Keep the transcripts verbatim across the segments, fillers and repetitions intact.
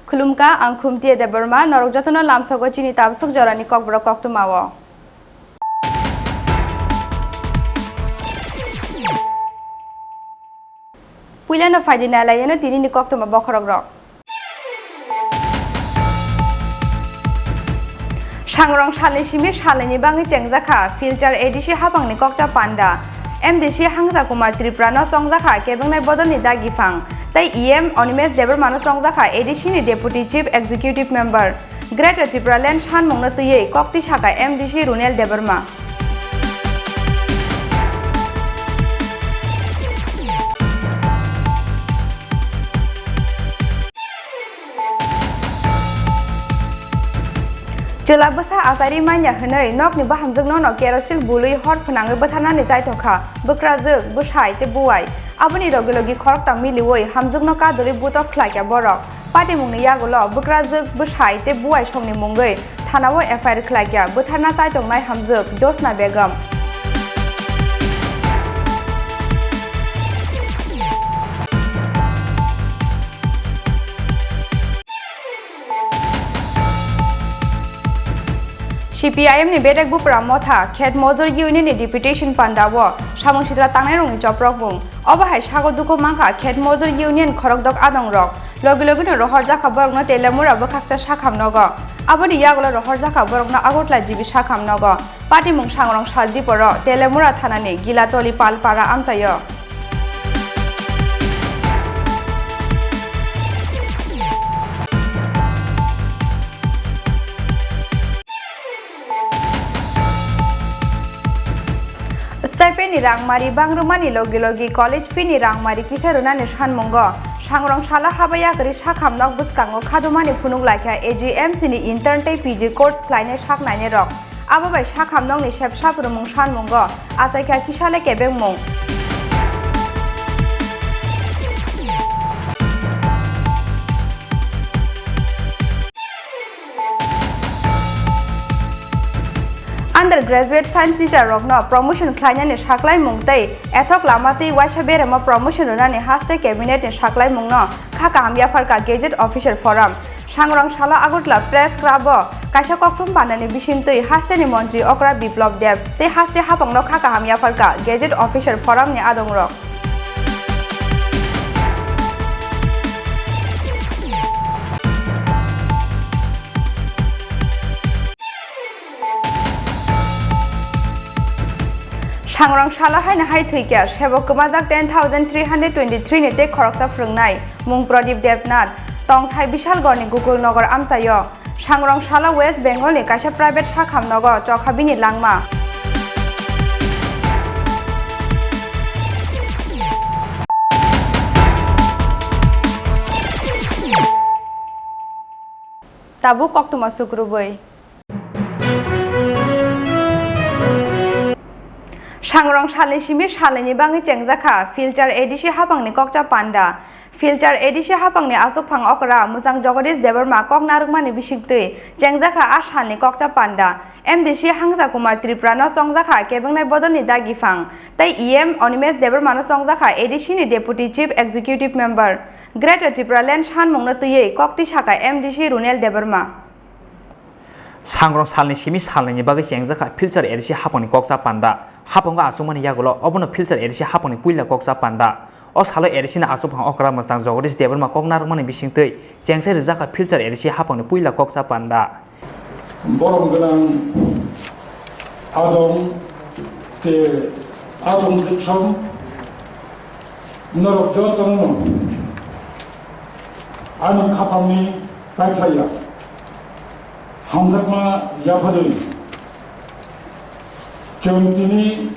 Khulumkha, ang Khumtiya Debbarma, norok jotono lamsogo chini tabswk jorani kokborok koktwmao. Puilano phaidi nailaiyano tinini koktwma bokhorokrok. Sangrong salni simi salnini bangwi chengjakha Silchar A D C haphangni kokcha panda. M D C Hangsa Kumar Tripurano chongjakha kebengnai bodolni dagiphang, tei E M Animesh Debbarmano chongjakha A D C ni Deputy Chief Executive Member. Greater Tripura Land sanmungno twiwi koktwi sakha M D C Runel Debbarma. Chwla bwsa achairi manya hwnwi nokni bahamjwkno no kerosil bului hor phwnangwi bwtharnani chaithokha bwkrajwk, bwsai tei buwai. Aboni logi logi khoroktham miliwi hamjwkno kadulwi butok khlaikha borok. Patimungni yagulo bwkrajwk, bwsai tei buwai songni mungwi thanao F I R khlaikha bwtharna chaitongnai hamjwk Josna Begum. C P I M ni bedek bupra motha Khet Mojor Union ni deputation pandao samung sitra tangnairokni choprokmung. Obo hai sago dukhu mankha Khet Mojor Union khorokdok adongrok. Logi logino rohorjakha borokno Telemura bwkhaksa sakham nogo. Aboni yagulo rohorjakha borokno Agartala G B sakham nogo. Patimung Sangrong Sal Diporo Telemura thanani Gilatoli Palpara amchaio. Stipend ni rangmari bangrwmani logi logi college fee ni rangmari kisa rwnani sanmungo Sangrong Salo habai yakarwi sakham nok bwskango khadumani phunuk laikha A G M C ni intern tei P G course khlainai sak nainai rok. Abo bai sakham nokni sep sap rwmung sanmungo achaikha kisa le kebengmung. Undergraduate science teacher rokno promotion khlainani saklaimung tei ethok lama tei waisa beremo promotion rwnani haste cabinet ni saklaimungno kha kaham yapharkha Gazette Officer Forum. Sangrong Salo Agartala Press Club o kaisa kokthum pandani bisingtwi hasteni montri okra Biplab Deb tei haste haphangno kha kaham yapharkha Gazette Officer Forum ni adongrok. Sangrong Salo haino hai thwikha, sebok kwmajak ten thousand three hundred twenty-three ni tei khoroksa phwrwngnai, mung Pradip Debnath, tongthai Bishalgarh ni Gokul Nagar amchaio. Sangrong Salo West Bengal ni kaisa private sakham nogo chokha bini langma. Tabuk koktwma sukrubwi. Sangrong salni simi salnini bangwi chengjakha Silchar A D C haphangni kokcha panda. Silchar A D C haphangni achukphang okra mwchang Jagadish Debbarma kok narwkmani bisingtwi chengjakha a salni kokcha panda. M D C Hangsa Kumar Tripurano chongjakha kebengnai bodolni dagiphang tei E M Animesh Debbarmano chongjakha A D C ni Deputy Chief Executive Member. Greater Tripura Land sanmungno twiwi koktwi sakha M D C Runel Debbarma. Sangrong salni simi salnini bagwi chengjakha Silchar A D C haphangni kokcha panda. Haphango achukmani yagulo obono Silchar A D C haphangni puila kokcha panda. O salo A D C ni achukphang okra mwchang Jagadish Debbarma kok narwkmani bisingtwi chengsai rwjakha Silchar A D C haphangni puila kokcha panda. Borom gwnang adong te adong riksom norok jotono ani khapangni paiphlaiya hamjakma yapharwi chwng tini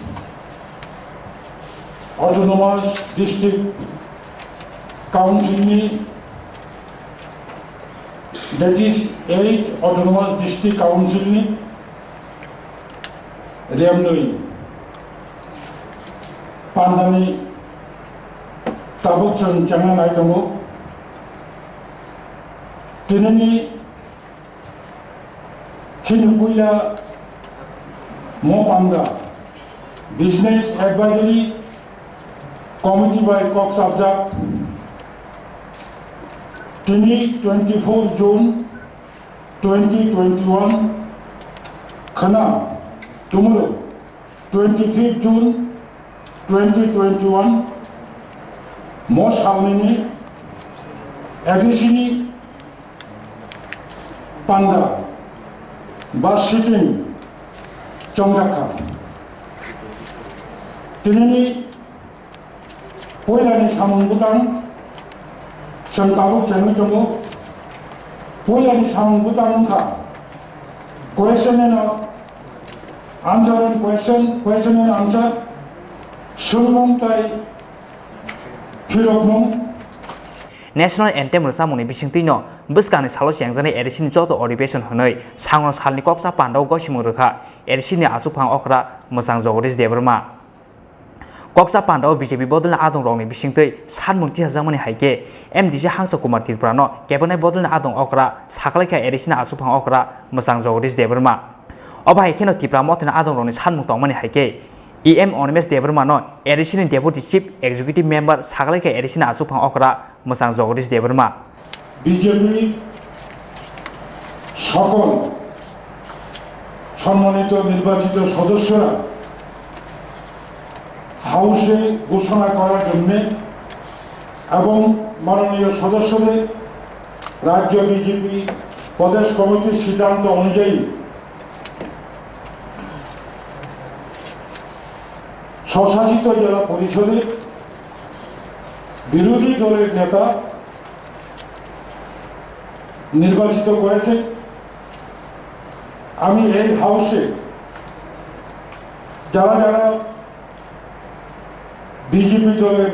Autonomous District Council ni, that is eight Autonomous District Council ni remnwi pandani tabuk chwng chengna nai tongo. Tinini chini puila mo panda Business Advisory Committee bai kok chapjak. Tini twenty-four June twenty twenty-one khna, tomorrow twenty-fifth June twenty twenty-one mo salnini A D C ni panda ba sitting chongjak kha. Tinini puilani samung bwtang chwng tabuk chengwi tongo. Puilani samung bwtang wngkha question and answer and question, question and answer, swngmung tai phirokmung. National Anthem rwchapmungni bisingtwino bwskangni salo chengjaknai A D C ni joto adhibeshon hwnwi sango salni koksa pandao gosimung rwkha A D C ni achukphang okra mwchang Jagadish Debbarma. Koksa pandao B J P bodolni adongrokni bisingtwi sanmung tisajakmani hai khe M D C Hangsa Kumar Tripurano kebengnaini bodolni adong okra saklaikha A D C ni achukphang okra mwchang Jagadish Debbarma. Obo hai kheno Tipra Mothani adongrokni sanmung tongmani hai khe E M Animesh Debbarmano A D C ni Deputy Chief Executive Member saklaikha A D C ni achukphang okra mwchang Jagadish Debbarma. BJP সকল সম্মানিত নির্বাচিত সদস্যরা হাউসে ঘোষণা করার জন্যে এবং মাননীয় সদস্যদের রাজ্য বিজেপি প্রদেশ কমিটির সিদ্ধান্ত অনুযায়ী স্বশাসিত জেলা পরিষদে বিরোধী দলের নেতা নির্বাচিত করেছে। আমি এই হাউসে যারা যারা বিজেপি দলের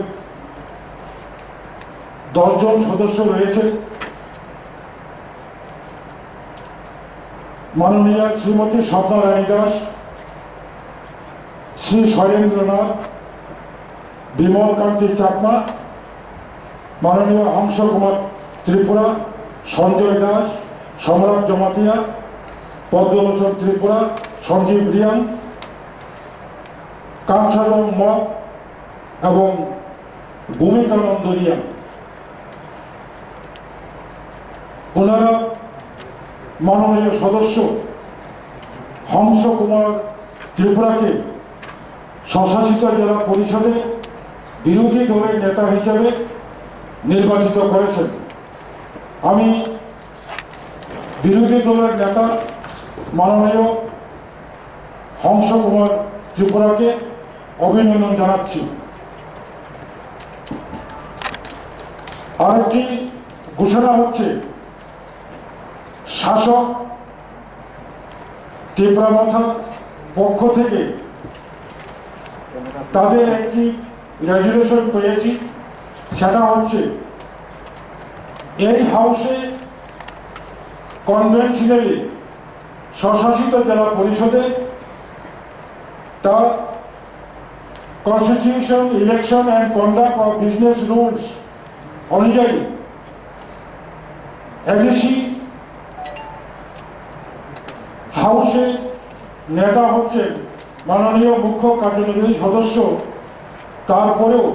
দশ জন সদস্য রয়েছে, মাননীয়া শ্রীমতী স্বপ্না রানী দাস, শ্রী শৈলেন্দ্রনাথ, বিমল কান্তি চাকমা, মাননীয় হংস কুমার ত্রিপুরা, সঞ্জয় দাস, সম্রাট জমাতিয়া, পদ্মলোচন ত্রিপুরা, সঞ্জীব রিয়াং, কাংসাদং মগ এবং ভূমিকানন্দ রিয়াং। ওনারা মাননীয় সদস্য হংস কুমার ত্রিপুরাকে স্বশাসিত জেলা পরিষদে বিরোধী দলের নেতা হিসেবে নির্বাচিত করেছেন। আমি বিরোধী দলের নেতা মাননীয় হংস কুমার ত্রিপুরাকে অভিনন্দন জানাচ্ছি। আরেকটি ঘোষণা হচ্ছে, শাসক টিপরা মথার পক্ষ থেকে তাদের একটি রেজুলেশন পেয়েছি, সেটা হচ্ছে এই হাউসে কনভেনশনালি স্বশাসিত জেলা পরিষদে তার Constitution, Election and Conduct of Business Rules অনুযায়ী এডিসি হাউসে নেতা হচ্ছেন মাননীয় মুখ্য কার্যনির্বাহী সদস্য। তারপরেও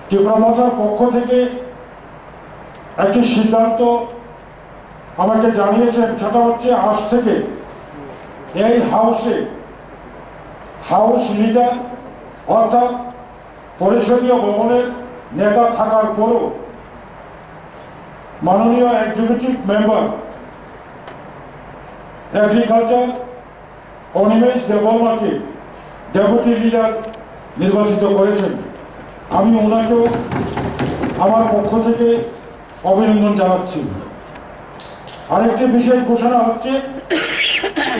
ত্রিপুরা মথার পক্ষ থেকে একটি সিদ্ধান্ত আমাকে জানিয়েছেন, সেটা হচ্ছে আজ থেকে এই হাউসে হাউস লিডার অর্থাৎ পরিষদীয় ভবনের নেতা থাকার পরও মাননীয় এক্সিকিউটিভ মেম্বার এগ্রিকালচার অনিমেষ দেববর্মাকে ডেপুটি লিডার নির্বাচিত করেছেন। আমি ওনাকেও আমার পক্ষ থেকে অভিনন্দন জানাচ্ছি। আরেকটি বিশেষ ঘোষণা হচ্ছে,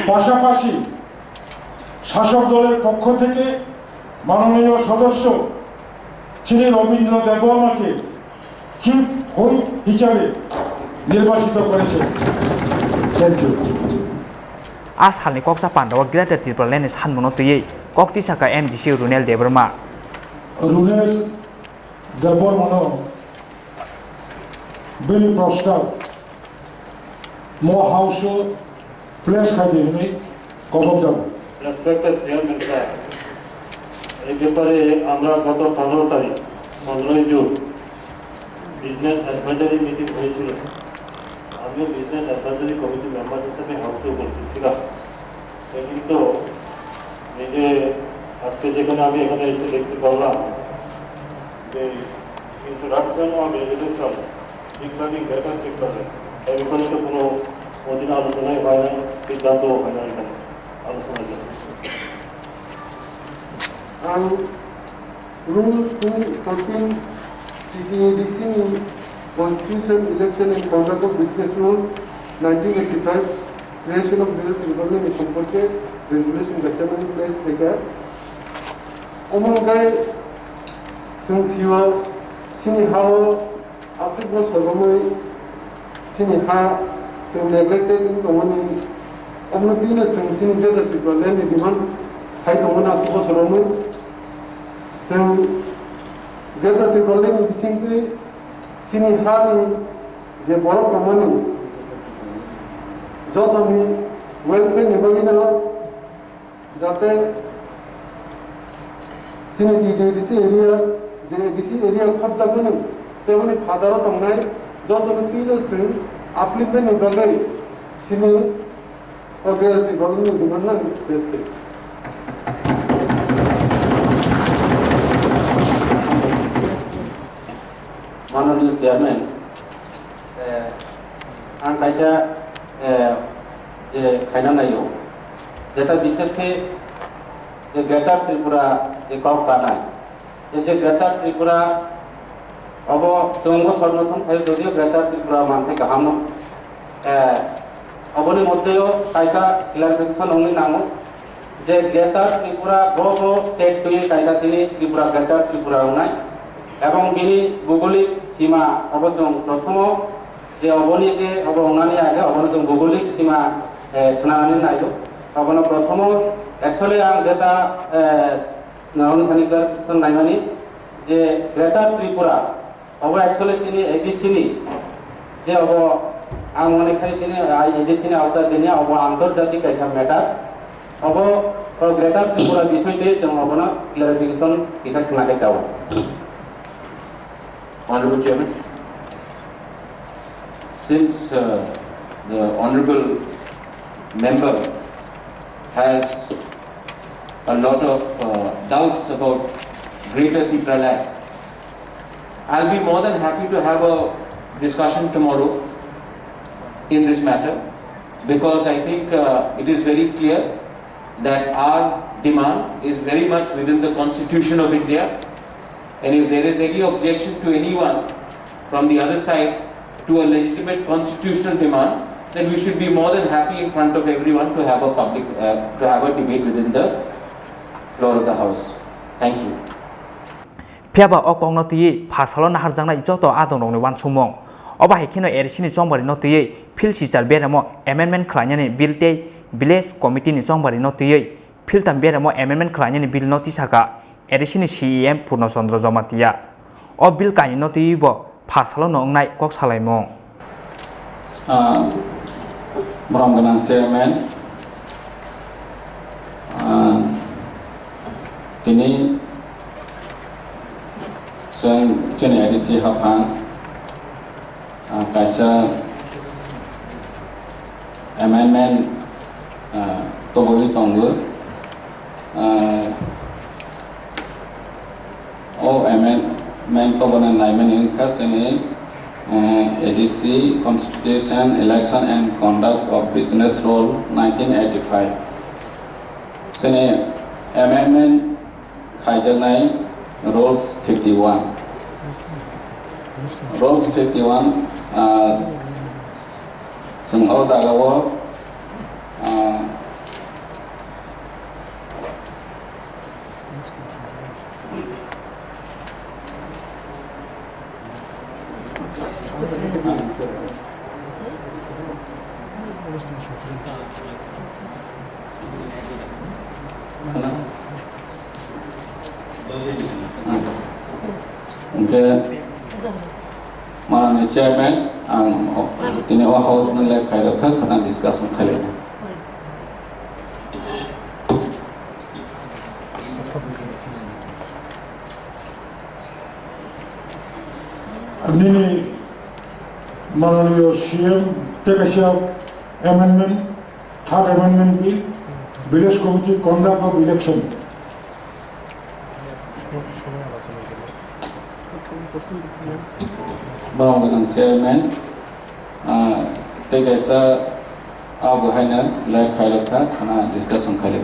পাশাপাশি শাসক দলের পক্ষ থেকে মাননীয় সদস্য শ্রী রবীন্দ্র দেববর্মাকে চিফ হুইপ হিসাবে নির্বাচিত করেছে। Thank you. A salni koksa pandao Greater Tipraland ni sanmungno twiwi kok tisaka M D C Runel Debbarma. Runel Debbarmano bini prostab mo house o place khai di hwnwi kobok jago. Respected Chairman sir, এই ব্যাপারে আমরা গত পনেরো তারিখ, পনেরোই June business advisory meeting হয়েছিল। আমিও business advisory committee member হিসেবে হাউসে উপস্থিত ছিলাম। সেদিন তো নিজে আজকে যেখানে আমি এখানে এসে দেখতে পারলাম যে introduction on resolution declaring greater Tripura, এই বিষয়ে তো কোনো কোনোদিন আলোচনাই হয় না, সিদ্ধান্তও হয় না এখানে আলোচনা। Ang Rule two fourteen T T A D C ni Constitution, Election and Conduct of Business Rules nineteen eighty-five, Creation of Various Department ni সম্পর্কে রেজুলেশন গেছে মানে প্লেস থেকে। Omo wngkha chwng sio chini ha-o aswk bosor romwi chini ha chwng neglected wng tongmani, omono twino chwng chini Greater Tipraland ni demand khai tongmani aswk bosor romwi. Chwng Greater Tipraland ni bisingtwi chini ha ni je borok tongmani jotoni welfare ni bagwino jate chini T T A D C area, je A D C area khopjakmani, teboni phadaro tongnai jotoni twino chwng upliftment ni bagwi chini O B S ni bagwi ni demand nang tei tei. Mananiya Chairman, eh, ang kaisa, eh, je khaina naio, jeta bishesh khe je Greater Tripura je kok kanai, je, je Greater Tripura obo chwngbo sorno thum khaio, jodio Greater Tripura manthai kahamno. Eh, oboni moddheo kaisa clarification wngwi nango je Greater Tripura bo bo state twiwi kaisa chini Tripura Greater Tripura wngnai, ebong bini bhugolik sima obo chwng prothomo je oboni je obo wngnani age obono chwng bhugolik sima, eh, khwnanani naio. Obono prothomo actually ang jeta, eh, nangni thani clarification naimani je Greater Tripura obo actually chini A D C ni, je obo ang mone khai chini, ah, A D C ni awta dini obo antarjatik kaisa matter. Obo, o Greater Tripura bisoi tei chwng obono clarification kisa khna khe chao. Honorable Chairman, since, uh, the honorable member has a lot of, uh, doubts about Greater Tipraland, I'll be more than happy to have a discussion tomorrow in this matter, because I think, uh, it is very clear that our demand is very much within the Constitution of India, and if there is any objection to anyone from the other side to a legitimate constitutional demand, then we should be more than happy in front of everyone to have a public, uh, to have a debate within the floor of the House. Thank you. Phiya ba o kokno twiwi pha salo naharjaknai joto adongrokni uansukmung. Obo hai kheno A D C ni chongbarino twiwi Phil Sichar beremo amendment khlainani bill tei Village Committee ni chongbarino twiwi Philtham beremo amendment khlainani bill no tisaka A D C ni C E M Purno Chandra Jamatia. O bill kainwino twiwi bo pha salo no wngnai kok salaimung. Ah, borom gwnang chairman, ah, tini chwng chini A D C haphang, ah, kaisa amendment, ah, tubui tongo. Ah, o amendment tubuna naimani wngkha chini uh, A D C Constitution, Election and Conduct of Business Rule nineteen eighty-five. Chini amendment khaijaknai Rules fifty-one. Rules fifty-one, uh, chwng o jagao, uh, Hwnkhe, manwi chairman, ang o, tini o house no lek khairokha, khwna discussion khailai. Nini mananiyo C M tei kaisa amendment, third amendment bill, village committee conduct of election. Borok ni chairman, ah, tei kaisa abo haino lek khairokha, khwna discussion khailai.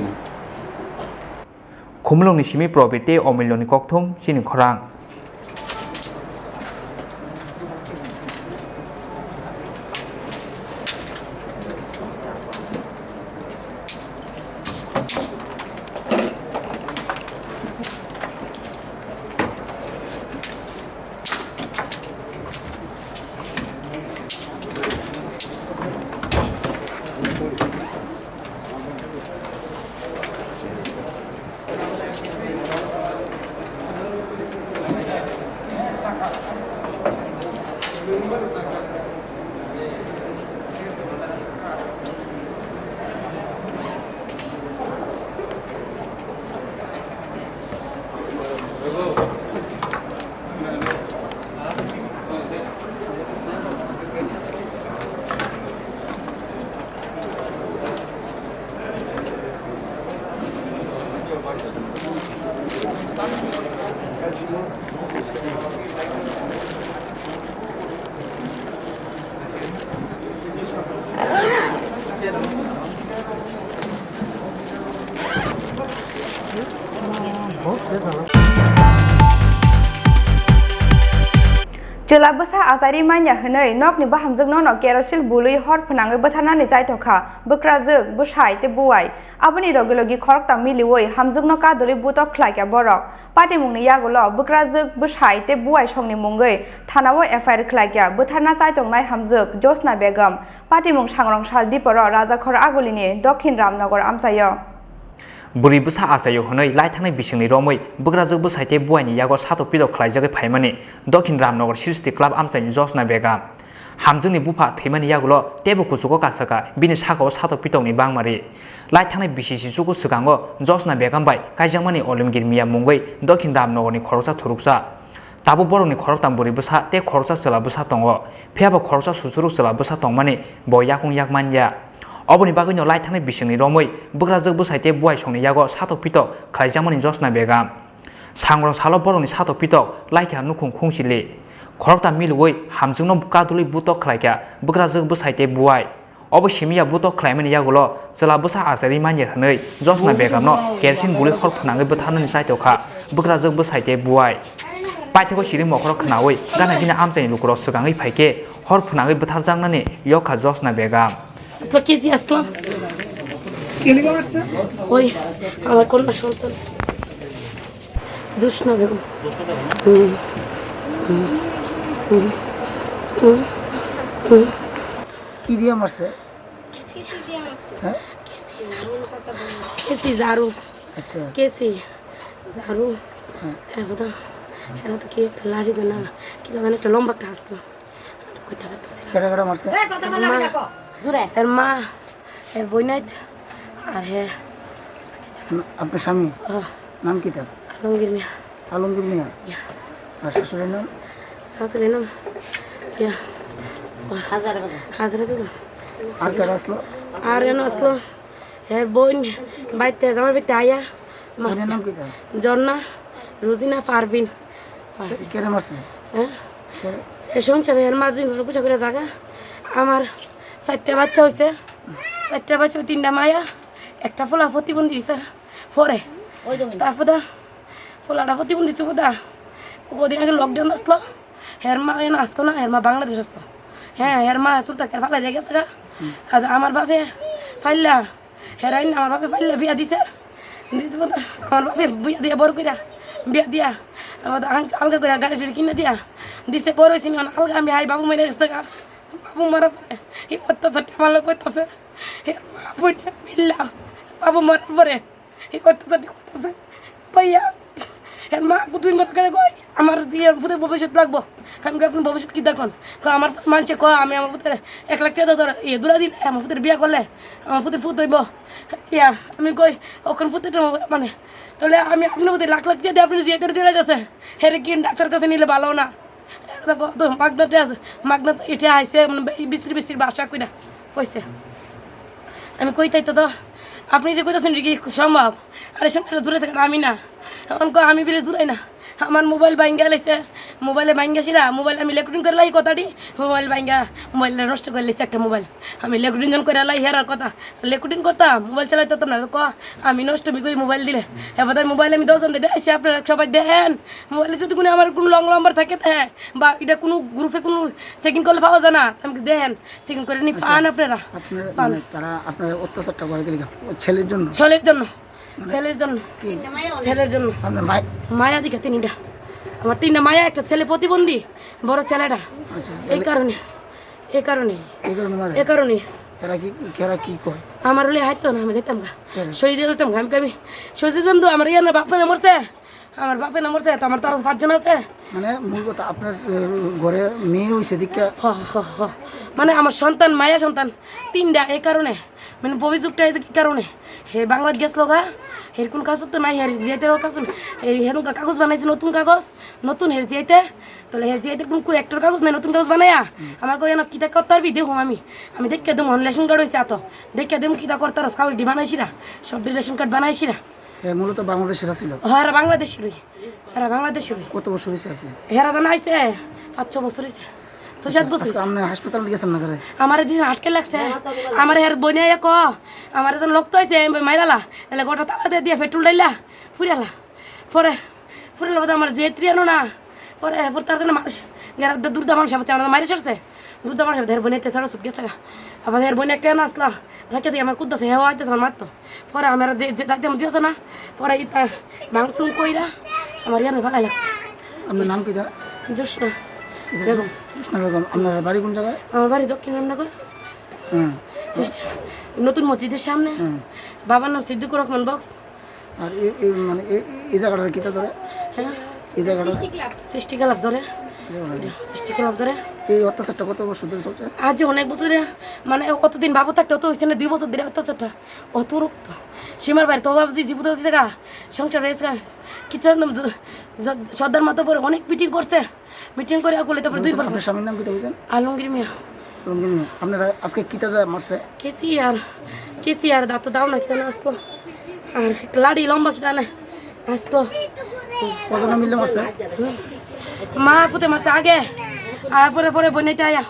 Khumulwngni simi Probir tei Omilyoni kokthum chini khorang. Chwla bwsa achari manya hwnwi nokni bahamjwkno no kerosil bului hor phwnangwi bwtharnani chaithokha bwkrajwk, bwsai tei buwai. Aboni logi logi khoroktham miliwi hamjwkno kadulwi butok khlaikha borok. Patimungni yagulo bwkrajwk, bwsai tei buwai songni mungwi thanao F I R khlaikha bwtharna chaitongnai hamjwk Josna Begum. Patimung sangrong sal diporo Rajakhor Agulini Dokhin Ramnagar amchaio. Bwrwi bwsa achaio hwnwi laithangnai bisingni romwi bwkrajwk, bwsai tei buwaini yago satok pitok khlaijagwi phaimani Dokhin Ramnagar Srishti Club amchaini Josna Begum. Hamjwkni bupha thwimani yagulo teibo kuchugo kasaka bini sakao satok pitokni bangmari. Laithangnai bisi sichugo swkango Josna Begum bai kaijakmani Olimgir Miya mungwi Dokhin Ramnagarni khoroksa thuruksa. Tabuk borokni khoroktham bwrwi bwsa tei khoroksa chwla bwsa tongo, phiyaba khoroksa susuruk chwla bwsa tongmani bo yakung yak manya. Oboni bagwino laithangnai bisingni romwi bwkrajwk, bwsai tei buwai songni yago satok pitok khlaijakmani Josna Begum. Sangrong salo borokni satok pitok laikha nukhung khungsili. Khoroktham miliwi hamjwkno kadulwi butok khlaikha bwkrajwk, bwsai tei buwai. Obo simi ya butok khlaimani yagulo chwla bwsa achari manya hwnwi Josna Begumno kerosene bului hor phwnangwi bwtharnani chaitokha bwkrajwk, bwsai tei buwai. Paithakgo siri mokhorok khwnawi gana gini amchaini lukurok swkangwi phaikhe hor phwnangwi bwtharjaknani yokha Josna Begum. আসলো, কেজি আসলো। ওই আমার কন্যা সন্তান। জোসনা বেগম। হুম। হুম। হুম। হুম। হুম। কি দিয়ে মারছে? কেচি দিয়ে মারছে। হ্যাঁ? কেচি ঝাড়ু। কেচি ঝাড়ু। আচ্ছা। কেচি ঝাড়ু। হ্যাঁ। এর কথা, এর কথা কি একটা লাঠি তো না, কি লাগানো একটা লম্বা একটা আসলো। কইতে পারতেছি না। কেটা কেটা মারছে? এর মা, এর মা, এর বইনাইত, আর হে। না, আপনার স্বামী? ও। নাম কি তার? আলমগীর মিয়া। আলমগীর মিয়া? ইয়া। আর শাশুড়ির নাম? শাশুড়ির নাম? ইয়া। হাজারা বেগম। হাজারা বেগম। আর কারা আসলো? আর এন আসলো। হে বোন, বাইতে, আমার বাইতে আয়া। বোনের নাম কি তার? ঝর্ণা, রোজিনা, পারভিন। কেন মারছে? হ্যাঁ? কেন? এই সংসারে এর মাঝে ঘুরে ঘুরে ঘুরে জায়গা। আমার চারটা বাচ্চা হয়েছে, চারটা বাচ্চা, তিনটা মায়া, একটা পোলা প্রতিবন্ধী হয়েছে পরে। তারপর দা পোলাটা প্রতিবন্ধী ছিল দা, কদিন আগে লকডাউন আসলো, হের মা এনে আসতো না, হের মা বাংলাদেশ আসতো। হ্যাঁ, হের মা সুরতা কে ফালাই দিয়ে গেছে গা। আর আমার বাপে ফাইল্লা, হেরাইন আমার বাপে ফাইল্লা বিয়া দিছে। দিছে বলে, আমার বাপে বিয়া দিয়া বড় কইরা, বিয়া দিয়া, আমার তো আং-, আলগা করে গাড়ি টাড়ি কিনে দিয়া দিছে। বড় হয়েছি না, আলগা আমি হাই বাবু মেরে গেছে গা। বাবু মারা পরে এই অত্যাচার আমার লোক করতেছে। হে মা বুঝে মিল্লা, বাবু মারা পরে এই অত্যাচার করতেছে। ভাইয়া, এর মা কতদিন ধরে করে কয়, "আমার দিয়ে পুরো ভবিষ্যৎ লাগবো।" আমি কই, "আপনি ভবিষ্যৎ কি দেখুন?" কয়, "আমার মানুষে কয়, আমি আমার পুত্রের এক লাখ টাকা ধরে ইয়ে দূরে দিলে, আমার পুত্রের বিয়ে করলে আমার পুত্রের পুত হইব।" ইয়া, আমি কই, "ওখান পুত্রটা মানে, তাহলে আমি আপনার পুত্রের লাখ লাখ টাকা দিয়ে আপনি যেতে দিলে যাচ্ছে, হেরে কি ডাক্তার কাছে নিলে ভালো না?" দেখো তো, মাগনাতে আছে, মাগনাতে এটা আইছে, মানে, বে-, বিস্তৃত বিস্তৃত ভাষা কইরা কইছে। আমি কই, "তাই তো, তো, আপনি যে কইতাছেন, এটা কি সম্ভব?" আরে, সব দূরে থাকেন, আমি না। এখন কয়, "আমি বিরে জুড়াই না।" আমার মোবাইল ভাঙ্গা লাইছে, মোবাইলে ভাঙ্গা সিরা, মোবাইল আমি রেকর্ডিং করে লাই কথাটি, মোবাইল ভাঙ্গা, মোবাইল নষ্ট করে লাইছে একটা মোবাইল। আমি রেকর্ডিং জন করে লাই হেরার কথা, রেকর্ডিং করতাম, মোবাইল চালাইতে পারতাম না। তো ক, "আমি নষ্ট, আমি কই মোবাইল দিলে।" এবার তাই মোবাইল আমি দশ জন দিয়ে আইসি, আপনারা সবাই দেখেন, মোবাইলে যদি কোনো আমার কোনো রং নাম্বার থাকে, থাকে, বা এটা কোনো গ্রুপে কোনো চেক ইন করলে পাওয়া যায় না, আমি দেখেন, চেক ইন করে নি আচ্ছা, পান আপনারা। আপনার পান। মানে তারা আপনার অত্যাচারটা করে গেলে ছেলের জন্য? ছেলের জন্য। মানে ছেলের জন্য। কি? ছেলের জন্য। আপনার ভাই? মায়া দিকে তিনটা। আমার তিনটা মায়া, একটা ছেলে প্রতিবন্ধী, বড় ছেলেটা। আচ্ছা, এই এলে- কারণে, এই কারণে, এই কারণে মারে? এই কারণে। এরা কি, এরা কি করে? আমার হলে হাইতো না, আমি যেতাম গা। কেন? শহীদ হইতাম গা, আমি কবি শহীদ হইতাম তো, আমার ইয়ার না বাপ না মরছে। আমার বাপে না মরছে, তো আমার তো আরো পাঁচজন আছে। মানে মূল কথা আপনার, এ, ঘরে মেয়ে হইছে দিকে? হ, হ, হ। মানে আমার সন্তান, মায়া সন্তান তিনটা, এই কারণে। মানে অভিযোগটা এই যে কি কারণে? হে বাংলাদেশ গেছলো গা, হের কোন কাগজ তো নাই, হের জিয়াইতে কাগজ নাই। এই হেরুন কাগজ বানাইছে, নতুন কাগজ, নতুন হের জিয়াইতে। তাহলে হের জিয়াইতে কোন, কোন একটার কাগজ নাই, নতুন কাগজ বানাইয়া? আমার কই না, কিতা করতে পারবি? দেখুন আমি, আমি দেখে দেবো, রেশন কার্ড হইছে এত। দেখে দেবো, কিতা করতে পারস, কাগজ ডি বানাইছিরা, সব রেশন কার্ড বানাইছিরা। এ, মূলত বাংলাদেশিরা ছিল? হ্যাঁ, এরা বাংলাদেশি রই। এরা বাংলাদেশি রই। কত বছর হয়েছে আছে? এরা তো নাইছে, পাঁচ ছ বছর হয়েছে। ছয় সাত বছর আচ্ছা, হয়েছে। আপনি হাসপাতালে গেছেন না করে? আমারে দিন আটকে লাগছে। আমারে হের বইনে এক, আমারে তো লোক তো হয়েছে, মাইরালা। এলে গোটা তালা দিয়ে দিয়ে পেট্রোল ডাইলা, ফুরিয়ালা। পরে, ফুরিয়ালা বোধ আমার যে ত্রিয়ানো না। পরে, পরে তার জন্য মানুষ, যারা দু-, দুর্দা মানুষ, আমার মারি ছাড়ছে। দুর্দা মানুষ, হের বইনে তেসারা সুট গেছে গা। আবার হের বইনে একটা আনা আসলা। ধাক্কা দিয়ে আমার কুদ্দা সে হেওয়া আইতেছে, আমার মারতো। পরে আমার দে-, যে দায়িত্ব আমার দিয়েছে না, পরে ইতা মাংস কইরা আমার ইয়ার ভালো লাগছে। আপনার নাম কিতা? জোসনা বেগম। জোসনা বেগম, আপনার বাড়ি কোন জায়গায়? আমার বাড়ি দক্ষিণ রামনগর। হ্যাঁ। নতুন মসজিদের সামনে। হ্যাঁ। বাবার নাম সিদ্দিকুর রহমান বক্স। আর এই, এই মানে এই, এই জায়গাটার কিতা ধরে? হ্যাঁ। এই জায়গাটা? সৃষ্টি ক্লাব। সৃষ্টি ক্লাব ধরে। এই জায়গাটা? সৃষ্টি ক্লাব ধরে। এই অত্যাচারটা কত বছর ধরে চলছে? আজ অনেক বছরে, মানে, অতদিন বাবু থাকতে অত হয়েছে না, দুই বছর ধরে অত্যাচারটা। অত রক্ত। সীমার বাড়ি তো বাবুজি জীবিত হয়েছে দেখা, সংসার হয়েছে গা। কিছু একদম জ-, জ-, সর্দার মাথা পরে অনেক মিটিং করছে। মিটিং করে আকুলে তারপর দুই বার আপনার স্বামীর নাম কিতা বলছেন? আলমগীর মিয়া। আলমগীর মিয়া। আপনারা আজকে কিতা দা মারছে? কেসি আর, কেসি আর দাঁত দাও না কিতা না আসলো। আর লাড়ি লম্বা কিতা না আসলো। কজন মিলে মারছে? মা ফুতে মারছে আগে। আর পরে, পরে বইনাইতে আয়া।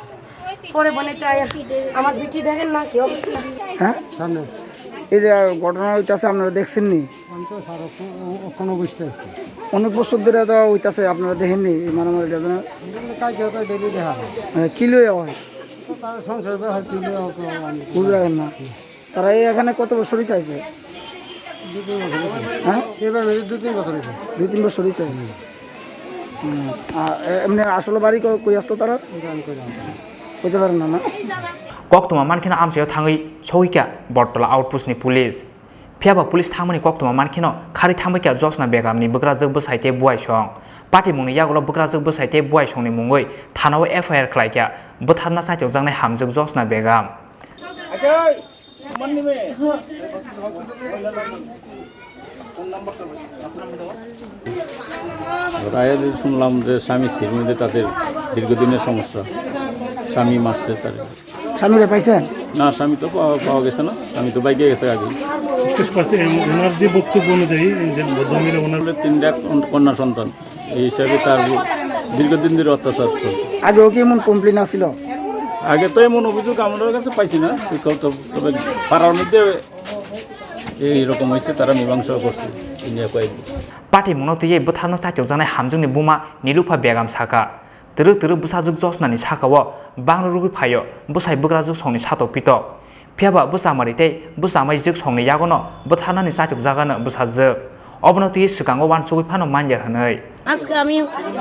পরে বইনাইতে আয়া। আমার বিটি দেখেন না কি অবস্থা। হ্যাঁ? সামনে। এই যে ঘটনা হইতাছে আপনারা দেখছেন নি? আমি তো স্যার অখন-, অ-, অখনো বুঝতে পারছি। অনেক বছর ধরে তো হইতাছে, আপনারা দেখেননি এই মারামারিটা যেন? এগুলো কাজ হতো ডেইলি দেখা হয়। হ্যাঁ, কি লইয়া হয়? তো তার সংসার ব্যাপার কি লইয়া হতো আমি বুঝতে পারেন না। তারা এই এখানে কত বছরই চাইছে? দু তিন বছর হয়েছে। হ্যাঁ? এবার মেয়েদের দু তিন বছর হয়েছে। দুই তিন বছরই চাই। হুম। আর এ-, এমনি আসলে বাড়ি কো-, কই আসতো তারা? এটা আমি কই জানতাম। কইতে পারেন না, না? Koktwma mankhe no amchaio thangwi sogwikha Bortola outpost ni police. Phiya ba police thangmani koktwma mankhe no kharwi thangbaikha Josna Begum ni bwkrajwk bwsai tei buaisong. Patimung ni yagulo bwkrajwk bwsai tei buaisong ni mungwi thana o F I R khlaikha bwtharna chaithokjaknai hamjwk Josna Begum. রায়ে যে শুনলাম যে স্বামী স্ত্রীর মধ্যে তাদের দীর্ঘদিনের সমস্যা, স্বামী মারছে তারে। স্বামীরে পাইছেন? না, স্বামী তো পাওয়া, পাওয়া গেছে না, স্বামী তো বাইকে গেছে আগে। বিশেষ করে ওনার যে বক্তব্য অনুযায়ী, যে ভদ্রমহিলা ওনার বলে তিনটা কন-, কন্যা সন্তান, এই হিসাবে তার দীর্ঘদিন ধরে অত্যাচার চলছে। আগেও কি এমন কমপ্লেন আসিল? আগে তো এমন অভিযোগ আমরা কাছে পাইছি না, বিকল্প, তবে পাড়ার মধ্যে এইরকম হয়েছে, তারা মীমাংসা করছে। এই নিয়ে কয়েক Patimungno twiwi bwtharno chaichokjaknai hamjwkni buma Nilupha Begum sakha, twrwk twrwk bwsajwk Josnani sakao bangno rwgwi phaio bwsai bwkrajwk songni satok pitok. Phiyaba bwchamari tei bwchamai jwk songni yagono bwtharnani chaichokjagano bwsajwk. Obono twiwi swkango uansugwi phano manya hwnwi. আজকে আমি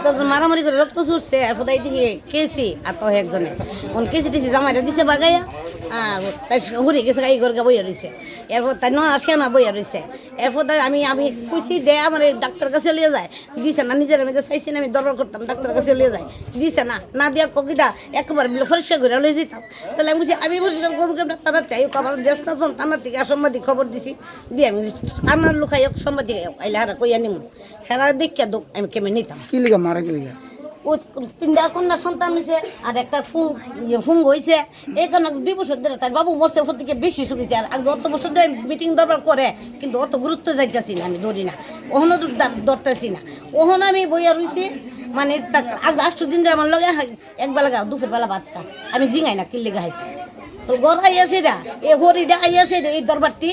তো মারামারি করে রক্ত ছুটছে, এরপর তাই দেখি কেসি আর তো একজনে কোন কেসি টেসি জামাইটা দিছে বাগাইয়া, আর তাই হুরি গেছে, এই ঘরকে বইয়া রইছে। এরপর তাই নন আসে না বইয়া রইছে। এরপর তাই আমি আমি কইছি দে আমার এই ডাক্তার কাছে লিয়ে যায়, দিছে না। নিজের আমি তো চাইছি না, আমি দরবার করতাম, ডাক্তার কাছে লিয়ে যায়, দিছে না। না দিয়া ককিদা একেবারে বিলে পরিষ্কার করে লয়ে যেতাম। তাহলে আমি বলছি আমি পরিষ্কার করবো কেমন? তারা চাই আমার দেশ না, তারা থেকে অসম্বাদী খবর দিছি। Di ami anak lukhai yok, somba di yok, aila hara koi animu. Hera dekya duk, ami keme nitam. Kiliga mara kiliga. O tinda konna sontan hoise, ar ekta phung, iye phung hoise. Ekana dui bochor dhore tar babu morse, phot theke beshi suk hoise. Ar age oto bochor dhore meeting dorbar kore, kintu oto gurutto jai jasi na, ami dori na. Ohono dor-, dor-, dortasi na. Ohono ami boya roise, mane tak, age ashto din dhore amar loge ha-, ek bela ga, dupor bela bhat kha. Ami jingai na kiliga hoise. To gor aiya se da, e hori da aiya se da, ei dorbar ti.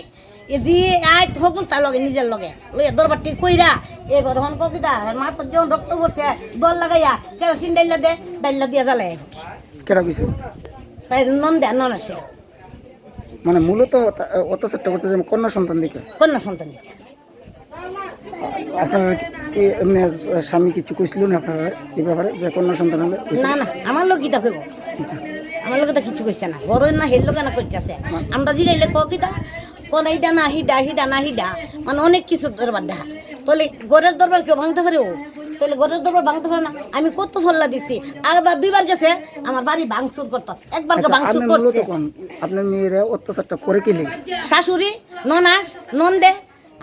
Edi ai thogun ta loge, nijer loge. Loya dorbar ti koira. Ebar hon ko kida, mar sa jon rokto porse, dol lagaya. Kerosin dailla de, dailla dia jale. Kera koise? Tai non de, non ase. মানে মূলত অত্যাচারটা করতেছে কন্যা সন্তান দিকে। কন্যা সন্তান দিকে। আপনারা কি এমনি স্বামী কিছু কইছিল না আপনারা এই ব্যাপারে যে কন্যা সন্তান হলে? না, না, আমার লোক কিতা কইব? আমার লোকে তো কিছু কইছে না। বড় না হের লোকে না কইতেছে। আমরা জিগাইলে ক কিতা? কোন এইটা না হিডা, হিডা না হিডা। মানে অনেক কিছু দরবার দেখা। তাহলে ঘরের দরবার কেউ ভাঙতে পারে ও? তাহলে ঘরের দরবার ভাঙতে পারে না। আমি কত ফল্লা দেখছি। আবার দুইবার গেছে, আমার বাড়ি ভাঙচুর করতো। একবার আচ্ছা, ভাঙচুর আপনি মূলত করছে। কোন? আপনার মেয়েরা অত্যাচারটা করে কে লেগে? শাশুড়ি, ননাস, নন্দে